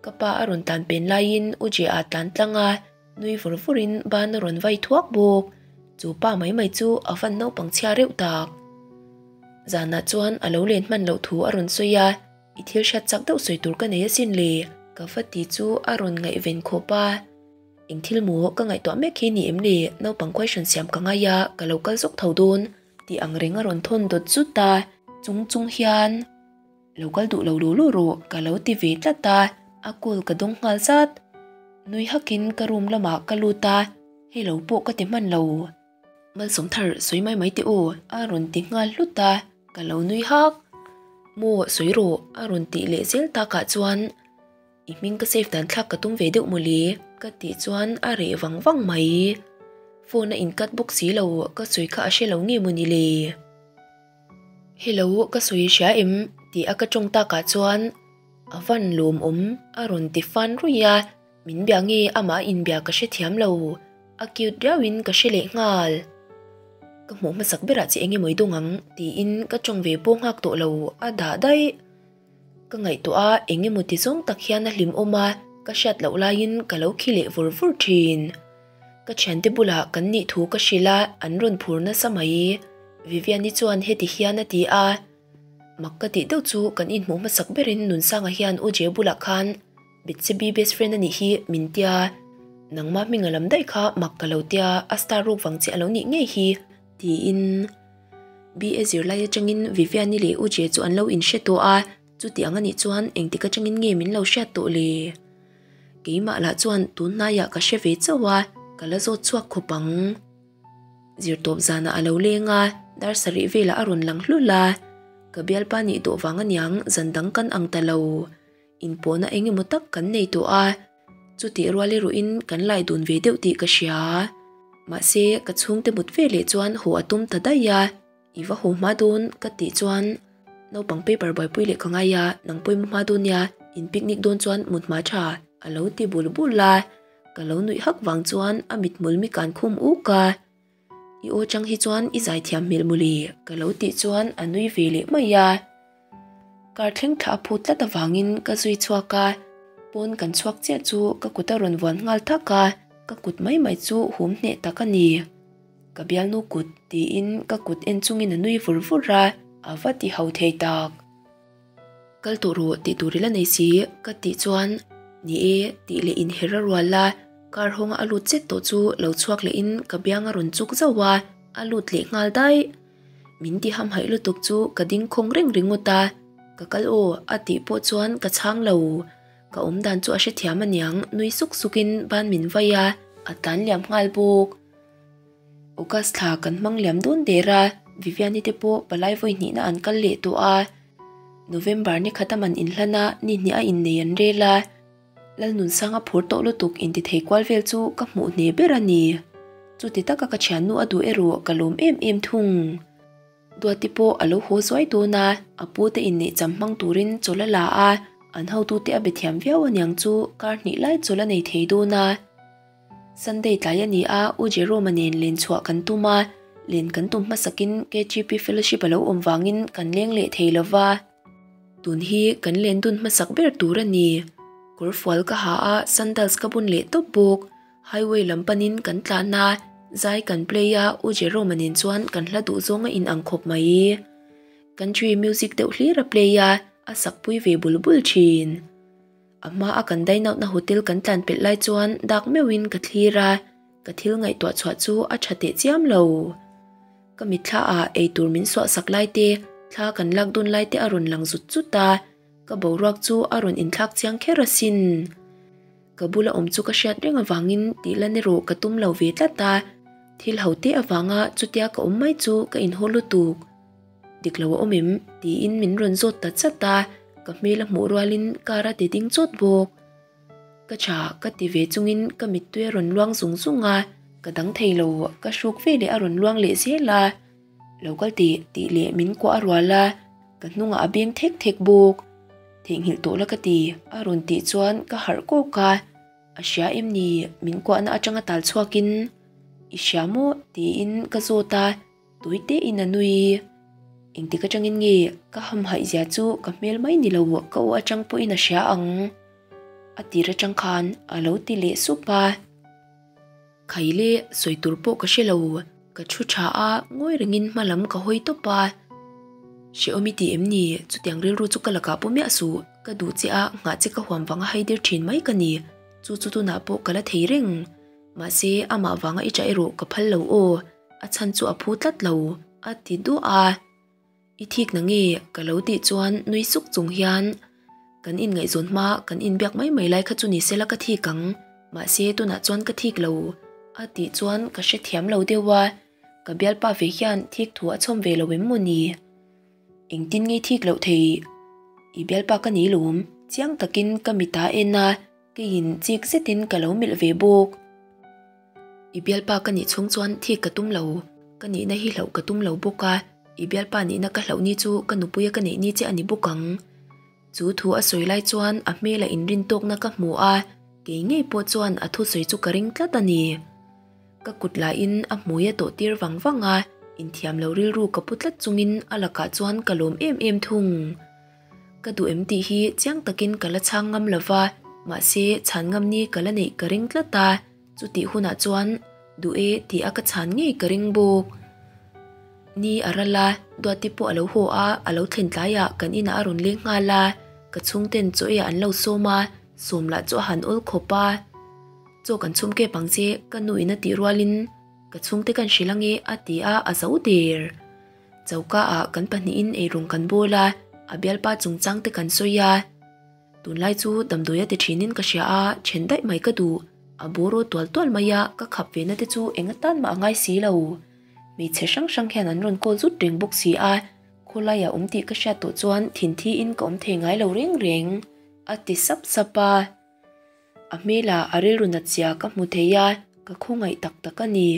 Ka pa a rawn tlan pen laiin U Jea tlan tlang a, nui vur vurin ban a rawn vai thuak bawk. Chu pa mai mai chu a van naupang chhia reuh tak. Zanah chuan a lo len hman loh thu a rawn sawi a, I thil hriat chak deuh sawi tur ka nei asin le, ka va ti chu a rawn ngaihven khawp a. Eng thil maw ka ngaihtuah mek hi ni em le, naupang question siam ka ngai a, ka lo kal zawk tho dawn tih ang reng a rawn thawn dawt zut a, chung chung hian lo kal duh lo lu lu rawh ka lo ti ve tlat a, a call ka dawng nghal zat. Nui hakin ka room lamah ka lut a, hello pawh ka ti hman lo. Malsawm thar sawi mai mai teh aw a rawn ti nghal hlut a, ka lo nui hak. Maw sawi rawh a rawn tih leh zel takah chuan I hming ka save dan thlak ka tum ve deuh mawle ka tih chuan a reh vang vang mai. Phone a in cut bawk si lo ka sawi kha a hre lo nge mawni le. Hello ka sawi hria em tih a ka tawng takah chuan a van lawmawm a rawn ti fan ruih a. Min bia nge amah inbia ka hrethiam lo, a cute riauin ka hre leh nghal. Ka hmuh hmasak berah che enge mawi dawng ang tiin ka tawng ve pawh nghak tawh lo a dah daih. Ka ngaihtuah a eng emaw ti zawng tak hian a hlim awm a, ka hriat loh laiin ka lo khi leh vur vur thin. Ka thiante bulah kan nih thu ka hrilh a, an rawn phur nasa mai. Vivian-i chuan heti hian a ti a. Mak ka tih deuh chu kan inhmuh hmasak berin Nunsanga hian U Jeo bulah khan Bethsebi best friend a nih hi min tia, nangmah hming a lam daih kha mak ka lo tia, a star ruk vang che a lo nih ngei hi tiin BA zirlai atangin Vivian-i leh U Jeo chu an lo inhre tawh a, chuti ang a nih chuan engtik atangin nge min lo hriat tawh le? Keimah lah chuan tun hnaiah ka hre ve chauh a, ka la zawt chhuak khawp ang. Zirtawp zanah a lo leng a, dar sarih velah a rawn lang hlul a. Ka bialpa nih dawh vang aniang zan dang kan ang ta lo. Inpawhna eng emaw tak kan nei tawh a, chutih rual erawhin kan lai dun ve deuh tih ka hria. Mahse, ka chhungte mut ve leh chuan haw a tum ta daih a, i va haw hma dawn ka tih chuan naupang paper buaipui leh ka ngai a, nang pawimawh hma dawn nia, in picnic dawn chuan mut hma tha a lo ti bul bul a. Ka lo nuih hak vang chuan a mithmul mi kan khum uk a, I aw chang hi chuan i zaithiam hmel mawle ka lo tih chuan a nui ve leh mai a. Kar thleng thla a phut tlat avangin ka zui chhuak a, pawn kan chhuak chiah chu ka kut a rawn vuan nghal thak a, ka kut mai mai chu hum hneh tak a ni. Ka bialnu kut tiin ka kut en chungin a nui vur vur a, a va ti ho thei tak. Kal tawh rawh tih tur i la nei si ka tih chuan ni e tih leh inher a rual a, car hawnga a lut chet tawh chu lo chhuak leh in ka biang a rawn chuk zauh a, a lut leh nghal daih. Min ti hamhaih lutuk chu ka ding khawng reng ringawt a, ka kal aw a tih pawh chuan ka chhang lo. Ka awm dan chu a hrethiam aniang nui suk suk in ban min vai a, a tlan liam nghal bawk. August thla kan hmang liam dawn der a, Viviani te pawh palai vawi hnihna an kal leh tawh a. November ni khat a man inhlan a, ni hnih a innei an rel a. Lalnunsanga phur tawh lutuk intithei kual vel chu ka hmuh hne ber a ni. Chuti taka ka thiannu a duh erawh ka lawm em em thung. Duati pawh a lo haw zuai dawn a, a pu te inneih cham hmang turin chawl a la a, an hotute a be thiam viau aniang chu kar hnih lai chawl a nei thei dawn a. Sunday tlai a ni a, U Jerome-a nen len chhuah kan tum a, len kan tum hmasakin KGP Fellowship a lo awm vangin kan leng leh thei lo va. Tun hi kan len dun hmasak ber tur a ni. Kawr fual ka ha a, sandals ka bun leh tawp bawk. Highway lam panin kan tlan a, zai kan play a, U Jerome-a nen chuan kan hla duh zawng a inang khawp mai. Country music deuh hlir a play a, a sakpui ve bul bul thin. A hma a kan dine out na hotel kan tlan pelh lai chuan dak meuhin ka thlir a, ka thil ngaihtuah chhuah chu a tha teh chiam lo. Ka mitthla ah eitur min suah sak lai te, thla kan lak dawn lai te a rawn lang zut zut a, ka boruak chu a rawn inthlak chiang kher asin. Ka bula awm chu ka hriat reng avangin tih lan erawh ka tum lo ve tlat a, thil ho te avanga chutia ka awm mai chu ka inhaw lutuk. Dik lo a awm em? tiin min rawn zawt ta chat a, ka hmel a hmuh rualin car a ti ding chawt bawk. Ka tha ka ti ve chungin ka mittui a rawn luang zung zung a, ka dang thei lo, ka hruk ve leh a rawn luang leh zel a. Lo kal teh tih leh min kuah a rual a, ka hnungah a beng thek thek bawk. Theihnghilh tawh la ka ti, a rawn tih chuan ka harh kawk a. A hria em ni? Min kuahna atanga tal chhuakin, I hria maw? tiin ka zawt a. Tui te in a nui. Engtik atangin nge ka hamhaih zia chu ka hmel mai ni lo ka aw atang pawhin a hria ang. A tir atang khan a lo ti leh sup a. Khaile sawi tur pawh ka hre lo, ka thu tha a, ngawi rengin hma lam ka hawi tawp a. Hrehawm i ti em ni? Chutiang rilru chu ka lakah pawh miah suh, ka duh che a, nghah che ka huam vanga haidir thin mai ka ni. Chu chu tunah pawh ka la thei reng. Mahse, amah vanga i ṭah erawh ka phal lo aw, a chhan chu a phu tlat lo, a ti duah a. I thik na nge? ka lo tih chuan nui suk chung hian, Kan inngaihzawn hma kan inbiak mai mai lai kha chu ni sela ka thik ang, mahse tunah chuan ka thik lo, a tih chuan ka hrethiam lo deuh a, ka bialpa ve hian thik thu a chhawm ve lo em maw ni? Engtin nge thik loh thei? I bialpa ka ni lawm, chiang takin ka mit a en a, Keiin chik zetin ka lo melh ve bawk. I bialpa ka nih chhung chuan thik ka tum lo, ka nihna hi hlauh ka tum lo bawk a, i bialpa nihna ka hlauh ni chu ka nupuia ka neih ni che a ni bawk ang. Chu thu a sawi lai chuan a hmela inrin tawkna ka hmu a, kei ngei pawh chuan a thusawi chu ka ring tlat a ni. Ka kut lahin a hmui a tawh tir vang vang a, inthiam lo rilru ka pu tlat chungin a lakah chuan ka lawm em em thung. Ka duh em tih hi chiang takin ka la chhang ngam lo va, mahse chhan ngam ni ka la neih ka ring tlat a, chutih hunah chuan duh e tih a ka chhan ngei ka ring bawk. Ni a ral a, Duati pawh a lo haw a, a lo thlen tlaiah kan inah a rawn leng nghal a, ka chhungten chaw eiah an lo sawm a, sawm lah chu a han awl khawp a. Chaw kan chhum kep ang che, ka nu in a tih rualin ka chhungte kan hrilh ange a ti a, a zo der. Choka ah kan pahnihin eirawng kan bawl a, a bialpa chungchang te kan sawi a. Tunlai chu damdawi a ti thinin ka hria a, then daih mai ka duh. A bawraw tual tual mai a, ka khap ve na te chu eng atan mah a ngai si lo. Hmeichhe hrang hrang hian an rawn call zut reng bawk si a, khawlaiah awm tih ka hriat tawh chuan thinthi in ka awm thei ngai lo reng reng, a ti sap sap a. A hmelah a rilru nat zia ka hmu thei a, ka khawngaih tak tak a ni.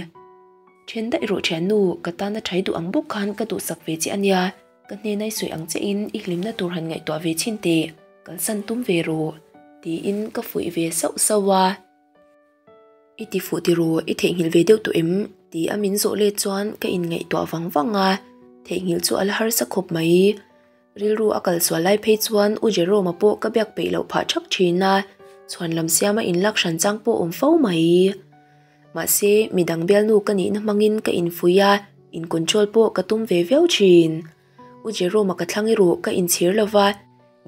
Then daih rawh thiannu, ka tana thai duh ang bawk khan ka duhsak ve che a nia, ka hnena i sawi ang chein i hlimna tur han ngaihtuah ve chhin teh, kalsan tum ve rawh, tiin ka fuih ve sauh sauh a. I ti fuh ti rawh, i theihnghilh ve deuh tawh em? ti a min zawh let chuan ka inngaihtuah vang vang a, theihnghilh chu a la harsa khawp mai. Rilru a kal sual lai phei chuan U Jerome-a pawh ka biak peih loh phah thak thin a, chhuan lam siama inlak hran chang pawh awm fo mai. Mahse, midang bialnu ka nihna hmangin ka infuih a, in control pawh ka tum ve viau thin. U Jerome-a ka thlang erawh ka inchhir lo va,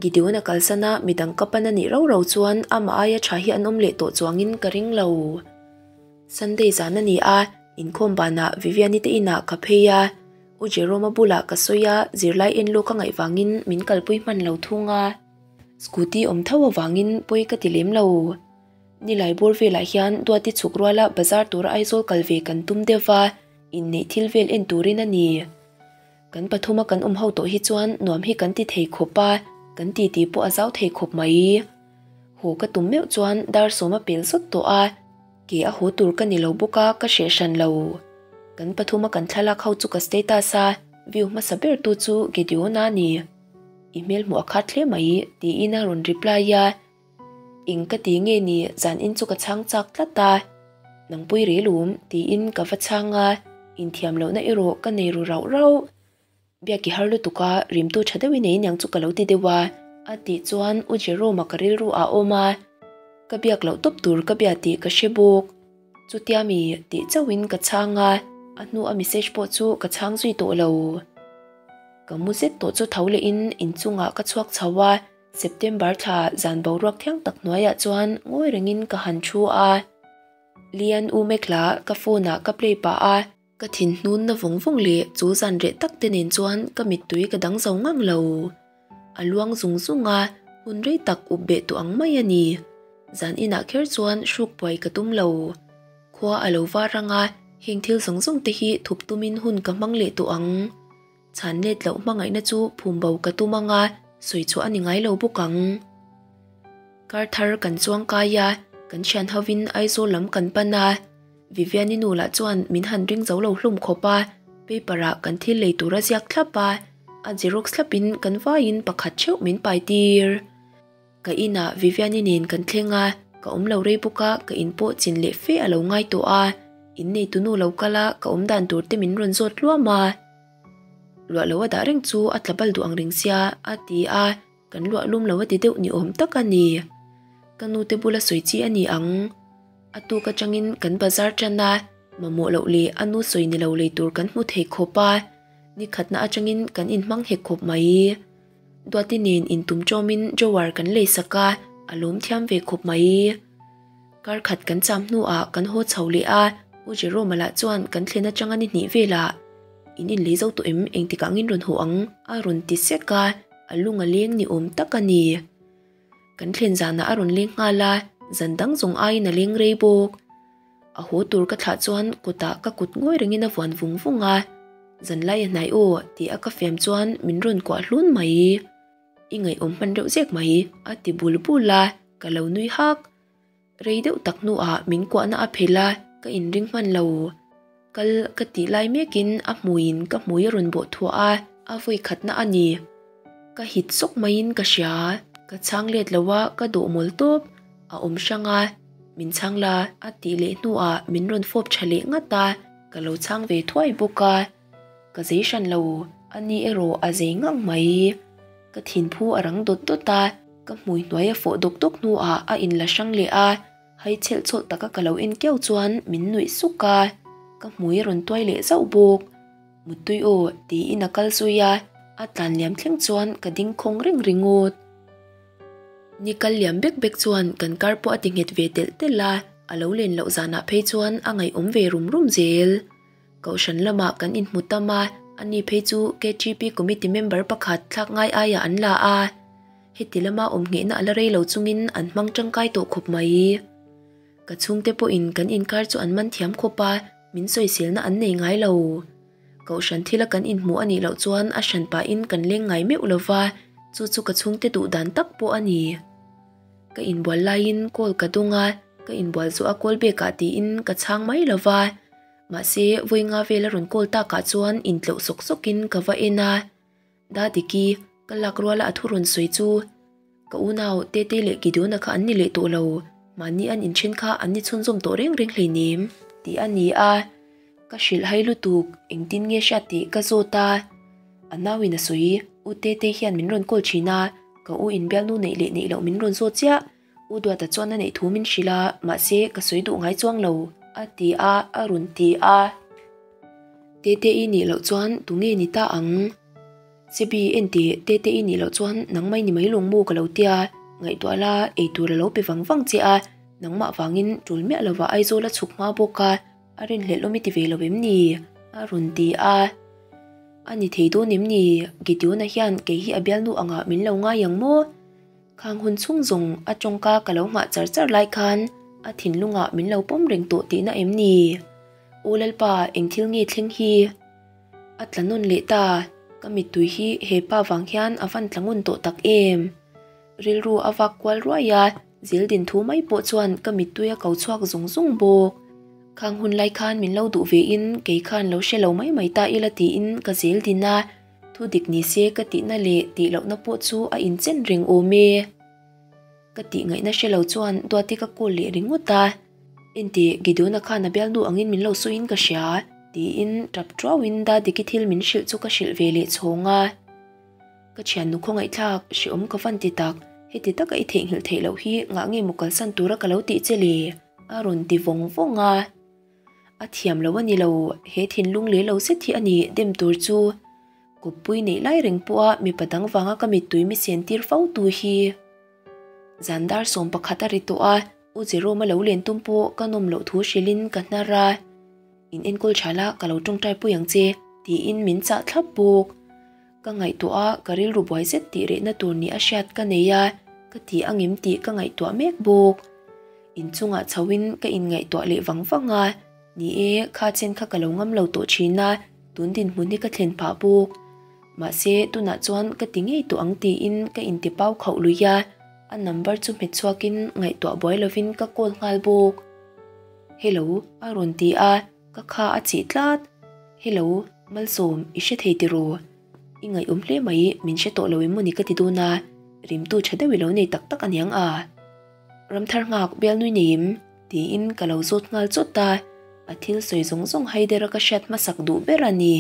Gideon-a kalsana midang ka pan a nih rau rau chuan amah aia tha hi an awm leh tawh chuangin ka ring lo. Sunday zan a ni a, inkhawm banah Vivian-i te inah ka phei a, U Jerome-a bulah ka sawi a, zirlai en lawk a ngaih vangin min kalpui hman lo thung a. Scooty awm tho avangin pawi ka ti lem lo. Nilai bawr velah hian Duati chhuk ruala bazar tura Aizawl kal ve kan tum deuh va, inneih thil vel en turin a ni. Kan pathuma kan awm ho tawh hi chuan nuam hi kan ti thei khawp a, kan titi pawh a zau thei khawp mai. Haw ka tum meuh chuan dar sawm a pel zawt tawh a. Ke a haw tur ka ni lo bawk a, ka hreh hran lo. Kan pathuma kan thlalak ho chu ka status a, view hmasa ber tu chu Gideon-a a ni. I hmel hmuh a khat hle mai, tiin a rawn reply a. Eng ka ti nge ni, zan in chu ka chhang chak tlat a. Nangpui rilum, tiin ka va chhang a, inthiam lohna erawh ka nei ru rauh rauh. Biak i har lutuk a, rimtu tha deuhin ei niang chu ka lo ti deuh a, a tih chuan U Jerome-a ka rilru ah a awm a, ka biak loh tawp tur ka bia tih ka hre bawk. Chutia mi tih chauhin ka chhang a, a hnu a message pawh chu ka chhang zui tawh lo. Ka mu zet tawh chu tho lehin inchungah ka chhuak chho a, September thla zan boruak thiang tak hnuaiah chuan ngawi rengin ka han thu a. Lian U Mekla ka phone ah ka play pah a. Ka thinhnun na vawng vawng leh chu zan reh tak te nen chuan ka mittui ka dang zo ngang lo. A luang zung zung a, hun rei tak up beh tawh ang mai a ni. Zan inah kher chuan hruk buai ka tum lo. Khua a lo var ang a, heng thil zawng zawng te hi thup tumin hun ka hmang leh tawh ang. Chhan let loh hmangaihna chu phum bo ka tum ang a, sawi chhuah a ni ngai lo bawk ang. Kar thar kan chuang kai a, kan thian hovin Aizawl lam kan pan a. Viviani nu lah chuan min han ring zo lo hlum khawp a, paper ah kan thil lei tur a ziak thlap a, a xerox thlap in kan vaiin pakhat theuh min pai tir. Ka inah Viviani nen kan thleng a, ka awm lo rei bawk a, ka in pawh chin leh fe a lo ngai tawh a. Innei tunu lo kal a, ka awm dan tur te min rawn zawt luam a. Luah lo a dah reng chu a tla bal duh ang reng sia, a ti a, kan luah lum lo a ti deuh ni awm tak a ni. Ka nu te bula sawi chi a ni ang. A tuk atangin kan bazar tan a, mamawh loh leh a nu sawi ni lo lei tur kan hmu thei khawp a, ni khatna atangin kan inhmang hek khawp mai. Duati nen intum tawmin drawer kan lei sak a, a lawm thiam ve khawp mai. Kar khat kan cham hnuah kan haw chho leh a, U Jerome-a lah chuan kan thlen atanga ni hnih velah in inlei zo tawh em engtikah angin rawn haw ang a rawn ti sek a, a lung a leng ni awm tak a ni. Kan thlen zanah a rawn leng nghal a, zan dang zawng aiin a leng rei bawk. A haw tur ka thlah chuan kutah ka kut ngawi rengin a vuan vung vung a, Zan lai a hnai aw tih a ka fiam chuan min rawn kuah hlun mai. I ngaihawm hman reuh zek mai a ti bul bul a, ka lo nui hak. Rei deuh tak hnuah min kuahna a phelh a, ka inring hman lo. Kal ka tih lai mekin a hmuiin ka hmui a rawn bawh thuah a, a vawi khatna a ni. Ka hit sawk maiin ka hria, ka chhang let lo a, ka dawh mawl tawp. A awm hrang a, min chhang la a tih leh hnuah min rawn fawp tha leh ngat a, ka lo chhang ve thuai bawk a. Ka zei hran lo, a ni erawh a zei ngang mai. Ka thinphu a rang dawt dawt a, ka hmui hnuai a fawh dawk dawk hnuah a inla hrang leh a, hai chhelh chhawlh taka ka lo en kiau chuan min nuih suk a, ka hmui a rawn tuai leh zauh bawk. Muttui aw tiin a kal zui a, a tlan liam thleng chuan ka ding khawng reng ringawt. Ni kal liam bek bek chuan kan kar pawh a ti nghet ve telh telh a, a lo len loh zanah phei chuan a ngaihawm ve rum rum zel. Kohhran lamah kan inhmu tam a, ani phei chu KTP committee member pakhat thlak ngai aiah an la a. Heti lama awm nghehna a la rei lo chungin an hmang tangkai tawh khawp mai. Ka chhungte pawhin kan inkar chu an man thiam khawp a, min sawiselna an nei ngai lo. Kohhran thila kan inhmuh a nih loh chuan a hran pahin kan leng ngai meuh lo va, chu chu ka chhungte duh dan tak pawh a ni. Ka inbual laiin call ka dawng a, ka inbual zawh a call back ah tiin ka chhang mai lo va. Mahse, vawi nga vel a rawn call takah chuan intleuh sawk sawkin ka va en a. Dadiki, ka lak ruala a thu rawn sawi chu, Ka unau, Tete leh Gideon-a kha an ni leh tawh lo, mahni an inthen kha an ni chhunzawm tawh reng reng hleinem, tih a ni a. Ka hrilh hai lutuk, engtin nge hriat tih ka zawt a. A nauin a sawi, U Tete hian min rawn call thin a, ka u inbialnu neih leh neih loh min rawn zawt chiah. U Duata chuan a neih thu min hrilh a, mahse ka sawi duh ngai chuang lo, a ti a, a rawn ti a. Tete-i nih loh chuan tunge ni ta ang? Sebi, enteh, Tete-i nih loh chuan nangmah i ni mai lawng maw ka lo tia, ngaihtuah la, eitur a lo pe vang vang che a, nangmah vangin tul miah lova Aizawl a chhuk hma bawk a, a rinhlelh awm i ti ve lo em ni? a rawn ti a. A ni thei dawn em ni? Gideon-a hian kei hi a bialnu angah min lo ngai ang maw? Khang hun chhung zawng a tawngka ka lo nghah char char lai khan a thinlungah min lo pawm reng tawh tihna em ni? Aw Lalpa, eng thil nge thleng hi? A tla nawn leh ta, ka mittui hi he pa vang hian a van tla ngun tawh tak em? Rilru a vak kual ruai a, zeldin thu mai pawh chuan ka mittui a ko chhuak zung zung bawk. Khang hun lai khan min lo duh ve in kei khan lo hre lo mai mai ta ila tiin ka zeldin a, Thu dik ni se ka tihna leh tih lohna pawh chu a inchen reng awm e. Ka tih ngaihna hre lo chuan Duati ka call leh ringawt a. Enteh, Gideon-a khan a bialnu angin min lo sawiin ka hria, tiin tap tuauin Dadiki thil min hrilh chu ka hrilh ve leh chhawng a. Ka thiannu khawngaihthlak, hreawm ka van ti tak, heti taka i theihnghilh theih loh hi ngah nge maw kalsan tura ka lo tih che le? a rawn ti vawng vawng a. A thiam lo a ni lo, he thinlung leh lo zet hi a ni dem tur chu. Kawppui neih lai reng pawha mipa dang vanga ka mittui mi sen tir fo tu hi. Zan dar 11 a ri tawh a, U Jerome-a lo len tum pawh ka nawm loh thu hrilhin ka hnar a. In enkawl tha la, ka lo tawngtai pui ang che, tiin min chah thlap bawk. Ka ngaihtuah a, ka rilru buai zet tih rehna tur ni a hriat ka nei a, ka ti angem tih ka ngaihtuah mek bawk. Inchungah chhoin ka inngaihtuah leh vang vang a, ni e, kha chen kha ka lo ngam lo tawh thin a, tun dinhmun hi ka thlen phah bawk. Mahse, tunah chuan ka ti ngei tawh ang tiin ka inti pau khauh lui a, a number chu hmet chhuakin ngaihtuah buai lovin ka call nghal bawk. Hello, a rawn ti a. Ka kha a chih tlat. Hello, Malsawm, i hre thei tiraw? I ngaihawm hle mai, min hre tawh lo em mawni ka ti dawn a, rimtu tha deuh i lo nei tak tak aniang a. Ramthar nghak bialnui nei em? tiin ka lo zawt nghal chawt a. A thil sawi zawng zawng haidera ka hriat hmasak duh ber a ni.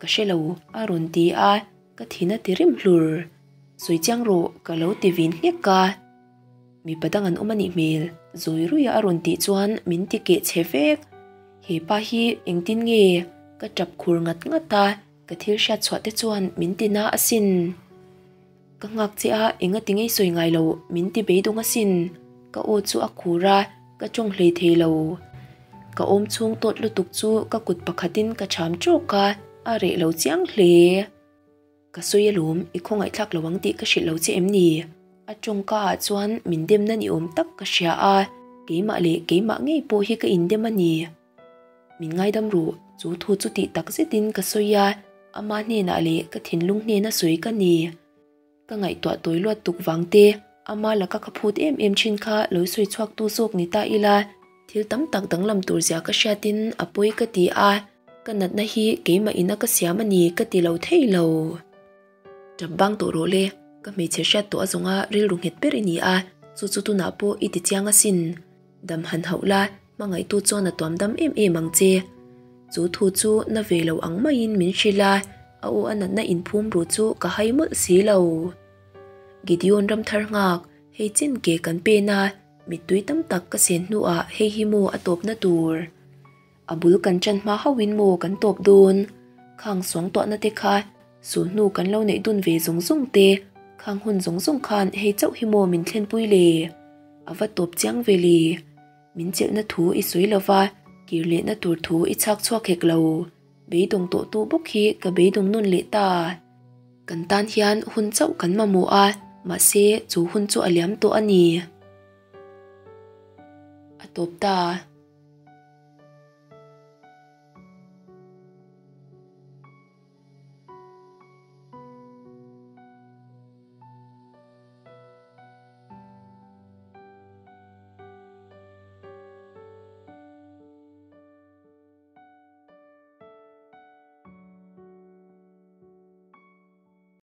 Ka hre lo, a rawn ti a, ka thin a ti rim hlur. Sawi chiang rawh, ka lo ti vin nghek a. Mipa dang an awm a nih hmel, zawi ruia a rawn tih chuan min ti keh chhe vek. He pa hi engtin nge? Ka tap khur ngat ngat a, ka thil hriat chhuah te chuan min ti na asin. Ka nghak che a, enga ti ngei sawi ngai lo, min ti beidawng asin. Ka aw chu a khur a, ka tawng hlei thei lo. Ka awm chhung tawt lutuk chu ka kut pakhatin ka cham tawk a, a reh lo chiang hle. Ka sawi alawm, i khawngaihthlak lo ang tih ka hrilh lo che em ni? A tawngka ah chuan min demna ni awm tak ka hria a, keimah leh keimah ngei pawh hi ka indem a ni. Min ngaidam ruh, chu thu chu tih tak zetin ka sawi a, ama hnenah leh ka thinlung hnena sawi ka ni. Ka ngaihtuah tawi luat tuk vang te, ama laka ka phut em em thin kha lo sawi chhuak tu zawk ni ta ila, thil tam tak danglam tur zia ka hriatin a pawi ka ti a, ka natna hi keimah ina ka siam a ni ka ti lo thei lo. Tap bang tawh rawh le, ka hmeichhe hriat tawh a zawnga rilru nghet ber i ni a, chu chu tunah pawh i ti chiang asin. Dam han hauh la, hmangaihtu chuan a tuam dam em em ang che. Chu thu chu na ve lo ang maiin min hrilh a, a aw a natna inphum ru chu ka hai mawlh si lo. Gideon Ramthar nghak, hei chin ke kan pen a, mittui tam tak ka sen hnuah hei hi maw a tawpna tur. A bul kan ṭan hma hauhin maw kan tawp dawn? Khang suangtuahna te kha sulhnu kan lo neih dun ve zawng zawng te, khang hun zawng zawng khan hei chauh hi maw min thlenpui le? A va tawp chiang ve le. Min chelhna thu i sawi lo va, kir lehna tur thu i chhak chhuak hek lo. Beidawng tawh tu bawk hi ka beidawng nawn leh ta. Kan tan hian hun chauh kan mamawh a, mahse chu hun chu a liam tawh a ni. A tawp ta.